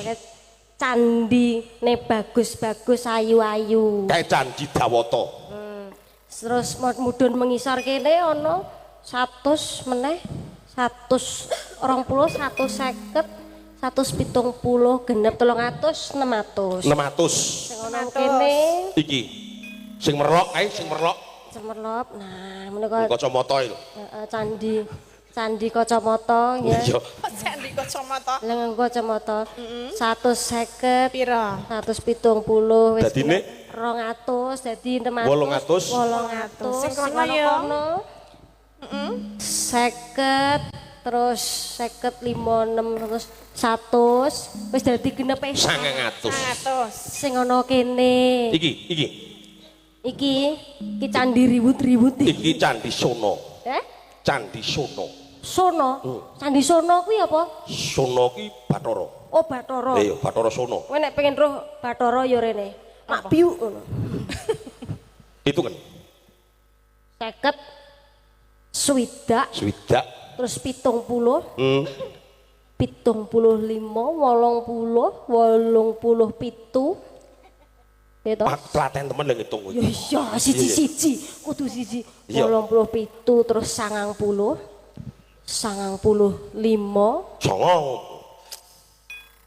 Ya, candi ne bagus-bagus ayu-ayu. Kae candi Dawata. Terus mudhun mengisor kene ana 100 meneh 120 150 170 genep 300 600. 600. Sing ana kene Iki. Sing merlok kae sing merlok cemerlop. Nah, menika kacamata iki lho. Heeh, candi candi kacamata ya. Iya. Candi kacamata. Lah nganggo kacamata. 150 Pira? 170 wis Dadine? 200 dadi 600 800. 800 Sing sing kono ana ya. kono. 50 terus 50 5 6 terus 100 wis dadi genep 900. 100. Sing ana kene. Iki, iki. Iki iki candi riwut-riwut iki. Iki Candi Sono. Eh? Candi Sono. Sono. Candi Sono kuwi apa? Sono ki Bathara. Oh, Bathara. Iya, Bathara Sono. Kowe nek pengen roh Bathara ya rene. Mak biuk ngono. Hitungan. 50 swidak Swidak. terus 70 75 80 87 ya toh? Pak telaten temen lho ngitung kuwi. Ya iya siji-siji kudu siji Iya. 87 terus 90 95 Songo.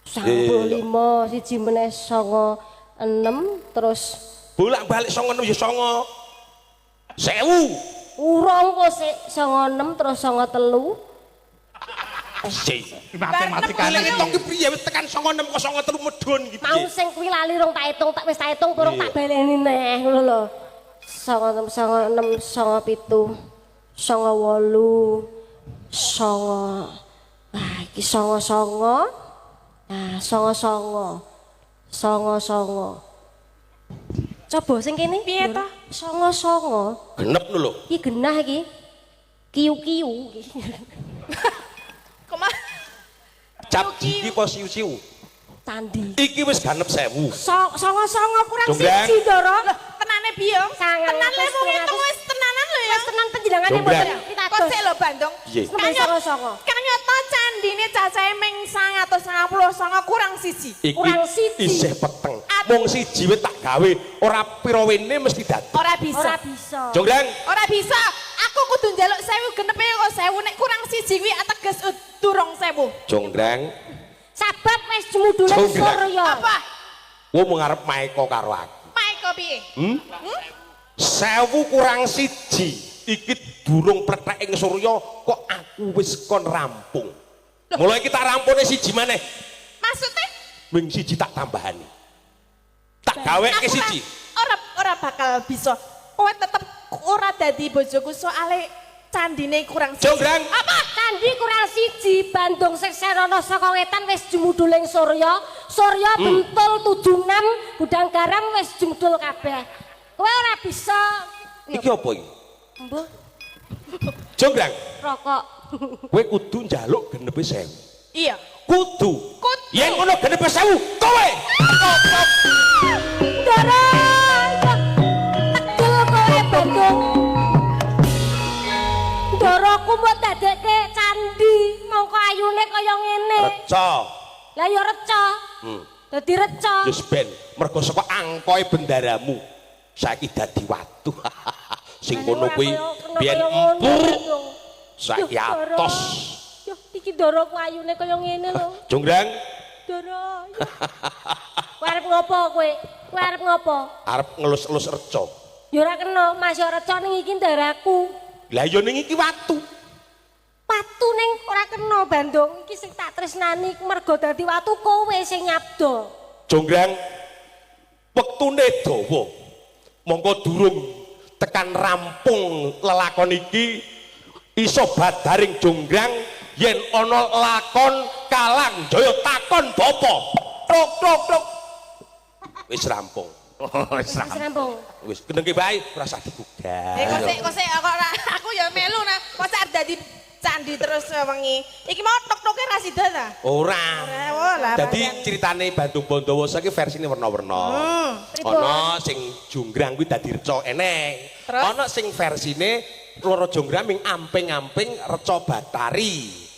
95 siji meneh 96 terus Bolak-balik songo enam ya songo. 1000. Urung kok sik 96 terus 93. Si. Matematikane. Lha ngitung ki piye wis tekan 96 kok 93 medun ki Mau piye? sing kuwi lali rong tak hitung, tak wis tak hitung urung Iya. tak baleni neh ngono lho. 96 96 97 98 songo. Ah iki songo-songo. Nah, songo-songo. Songo-songo. Coba sing kene. Piye ta? Songo-songo. Genep lho. Iki genah iki. Kiu-kiu iki. Koma Cap iki apa siu-siu? Candi. Iki wis genep 1000. Songo-songo kurang Jonggrang. siji, Ndoro. Tenane biyong. Sangang Tenan le atus, wong ngitung telung wis tenanan lho ya. Wis tenan panjenengane Jonggrang. mboten Kok pitados. sik lho Bandung. Piye? Nembe songo-songo. Kang nyata candine cacahe ming 999 kurang siji. Iki Kurang siji. isih peteng. Mung siji wis tak gawe, ora pira wene mesti dadi. Ora bisa. Ora bisa. Jonggrang, Ora bisa. Aku kudu njaluk 1000 genepe kok 1000 nek kurang siji kuwi ateges durung 1000. jonggrang, Sabab wis jumudule Jonggrang. surya. Apa? kowe mung arep maeka karo aku. Maeko piye? 1000 kurang siji iki durung plethek ing surya kok aku wis kon rampung. Mulai kita rampune siji maneh, Maksudnya ming siji tak tambahani. Tak gaweke aku siji. Ora bakal bisa. Kowe tetep ora dadi bojoku soale candine kurang siji. Jonggrang. Apa? Candi kurang siji, Bandung Sekserono saka wetan wis jumuduling surya. Surya bentul 76, gudang garam wis jumudul kabeh. Kowe ora bisa. Iki apa iki? Mbuh, Jonggrang, rokok. kowe kudu njaluk genepe 1000. Iya. Kudu. Kudu. Yen ngono genepe 1000, kowe. Ndoro. Tegel kowe Bandung. Ndoroku mbok dadekke candi, mongko ayune kaya ngene. Reca. Lah ya reca. Dadi reca. Wis ben, mergo saka angkoe bendaramu saiki dadi watu. Sing kono kuwi biyen empuk, saiki atos. Yo iki ndoroku ayune kaya ngene lho. Jonggrang Ndoro. Kowe arep ngopo kowe? Kowe arep ngopo? arep ngelus-elus reca. Ya ora kena, Mas ya reca ning iki ndaraku. Lah ya ning iki watu. Watu ning ora kena Bandung. Iki sing tak tresnani mergo dadi watu kowe sing nyabdo. Jonggrang wektune dawa. Mongko durung tekan rampung lelakon iki iso badaring jonggrang yen ana lakon Kalang Jaya takon bapa. Tok tok tok. Wis rampung. Oh, wis Wis rampung. Wis kendengke bae ora usah digugah. Eh kok sik kok sik kok ora aku ya melu nah. Masa arep dadi candi terus wengi. Iki mau tok-toke ra sida ta? Ora. Ora, oh, lah, Dadi pancen. ceritane Bandung Bondowoso iki versine werna-werna. Pripun? Ana sing junggrang kuwi dadi reca eneng. Terus? Ana sing versine Roro Jonggrang ming amping-amping reca Batari.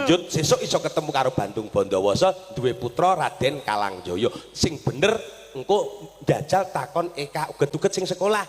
Njut sesuk iso ketemu karo Bandung Bondowoso duwe putra Raden Kalangjaya. Sing bener engko njajal takon EK uget-uget sing sekolah.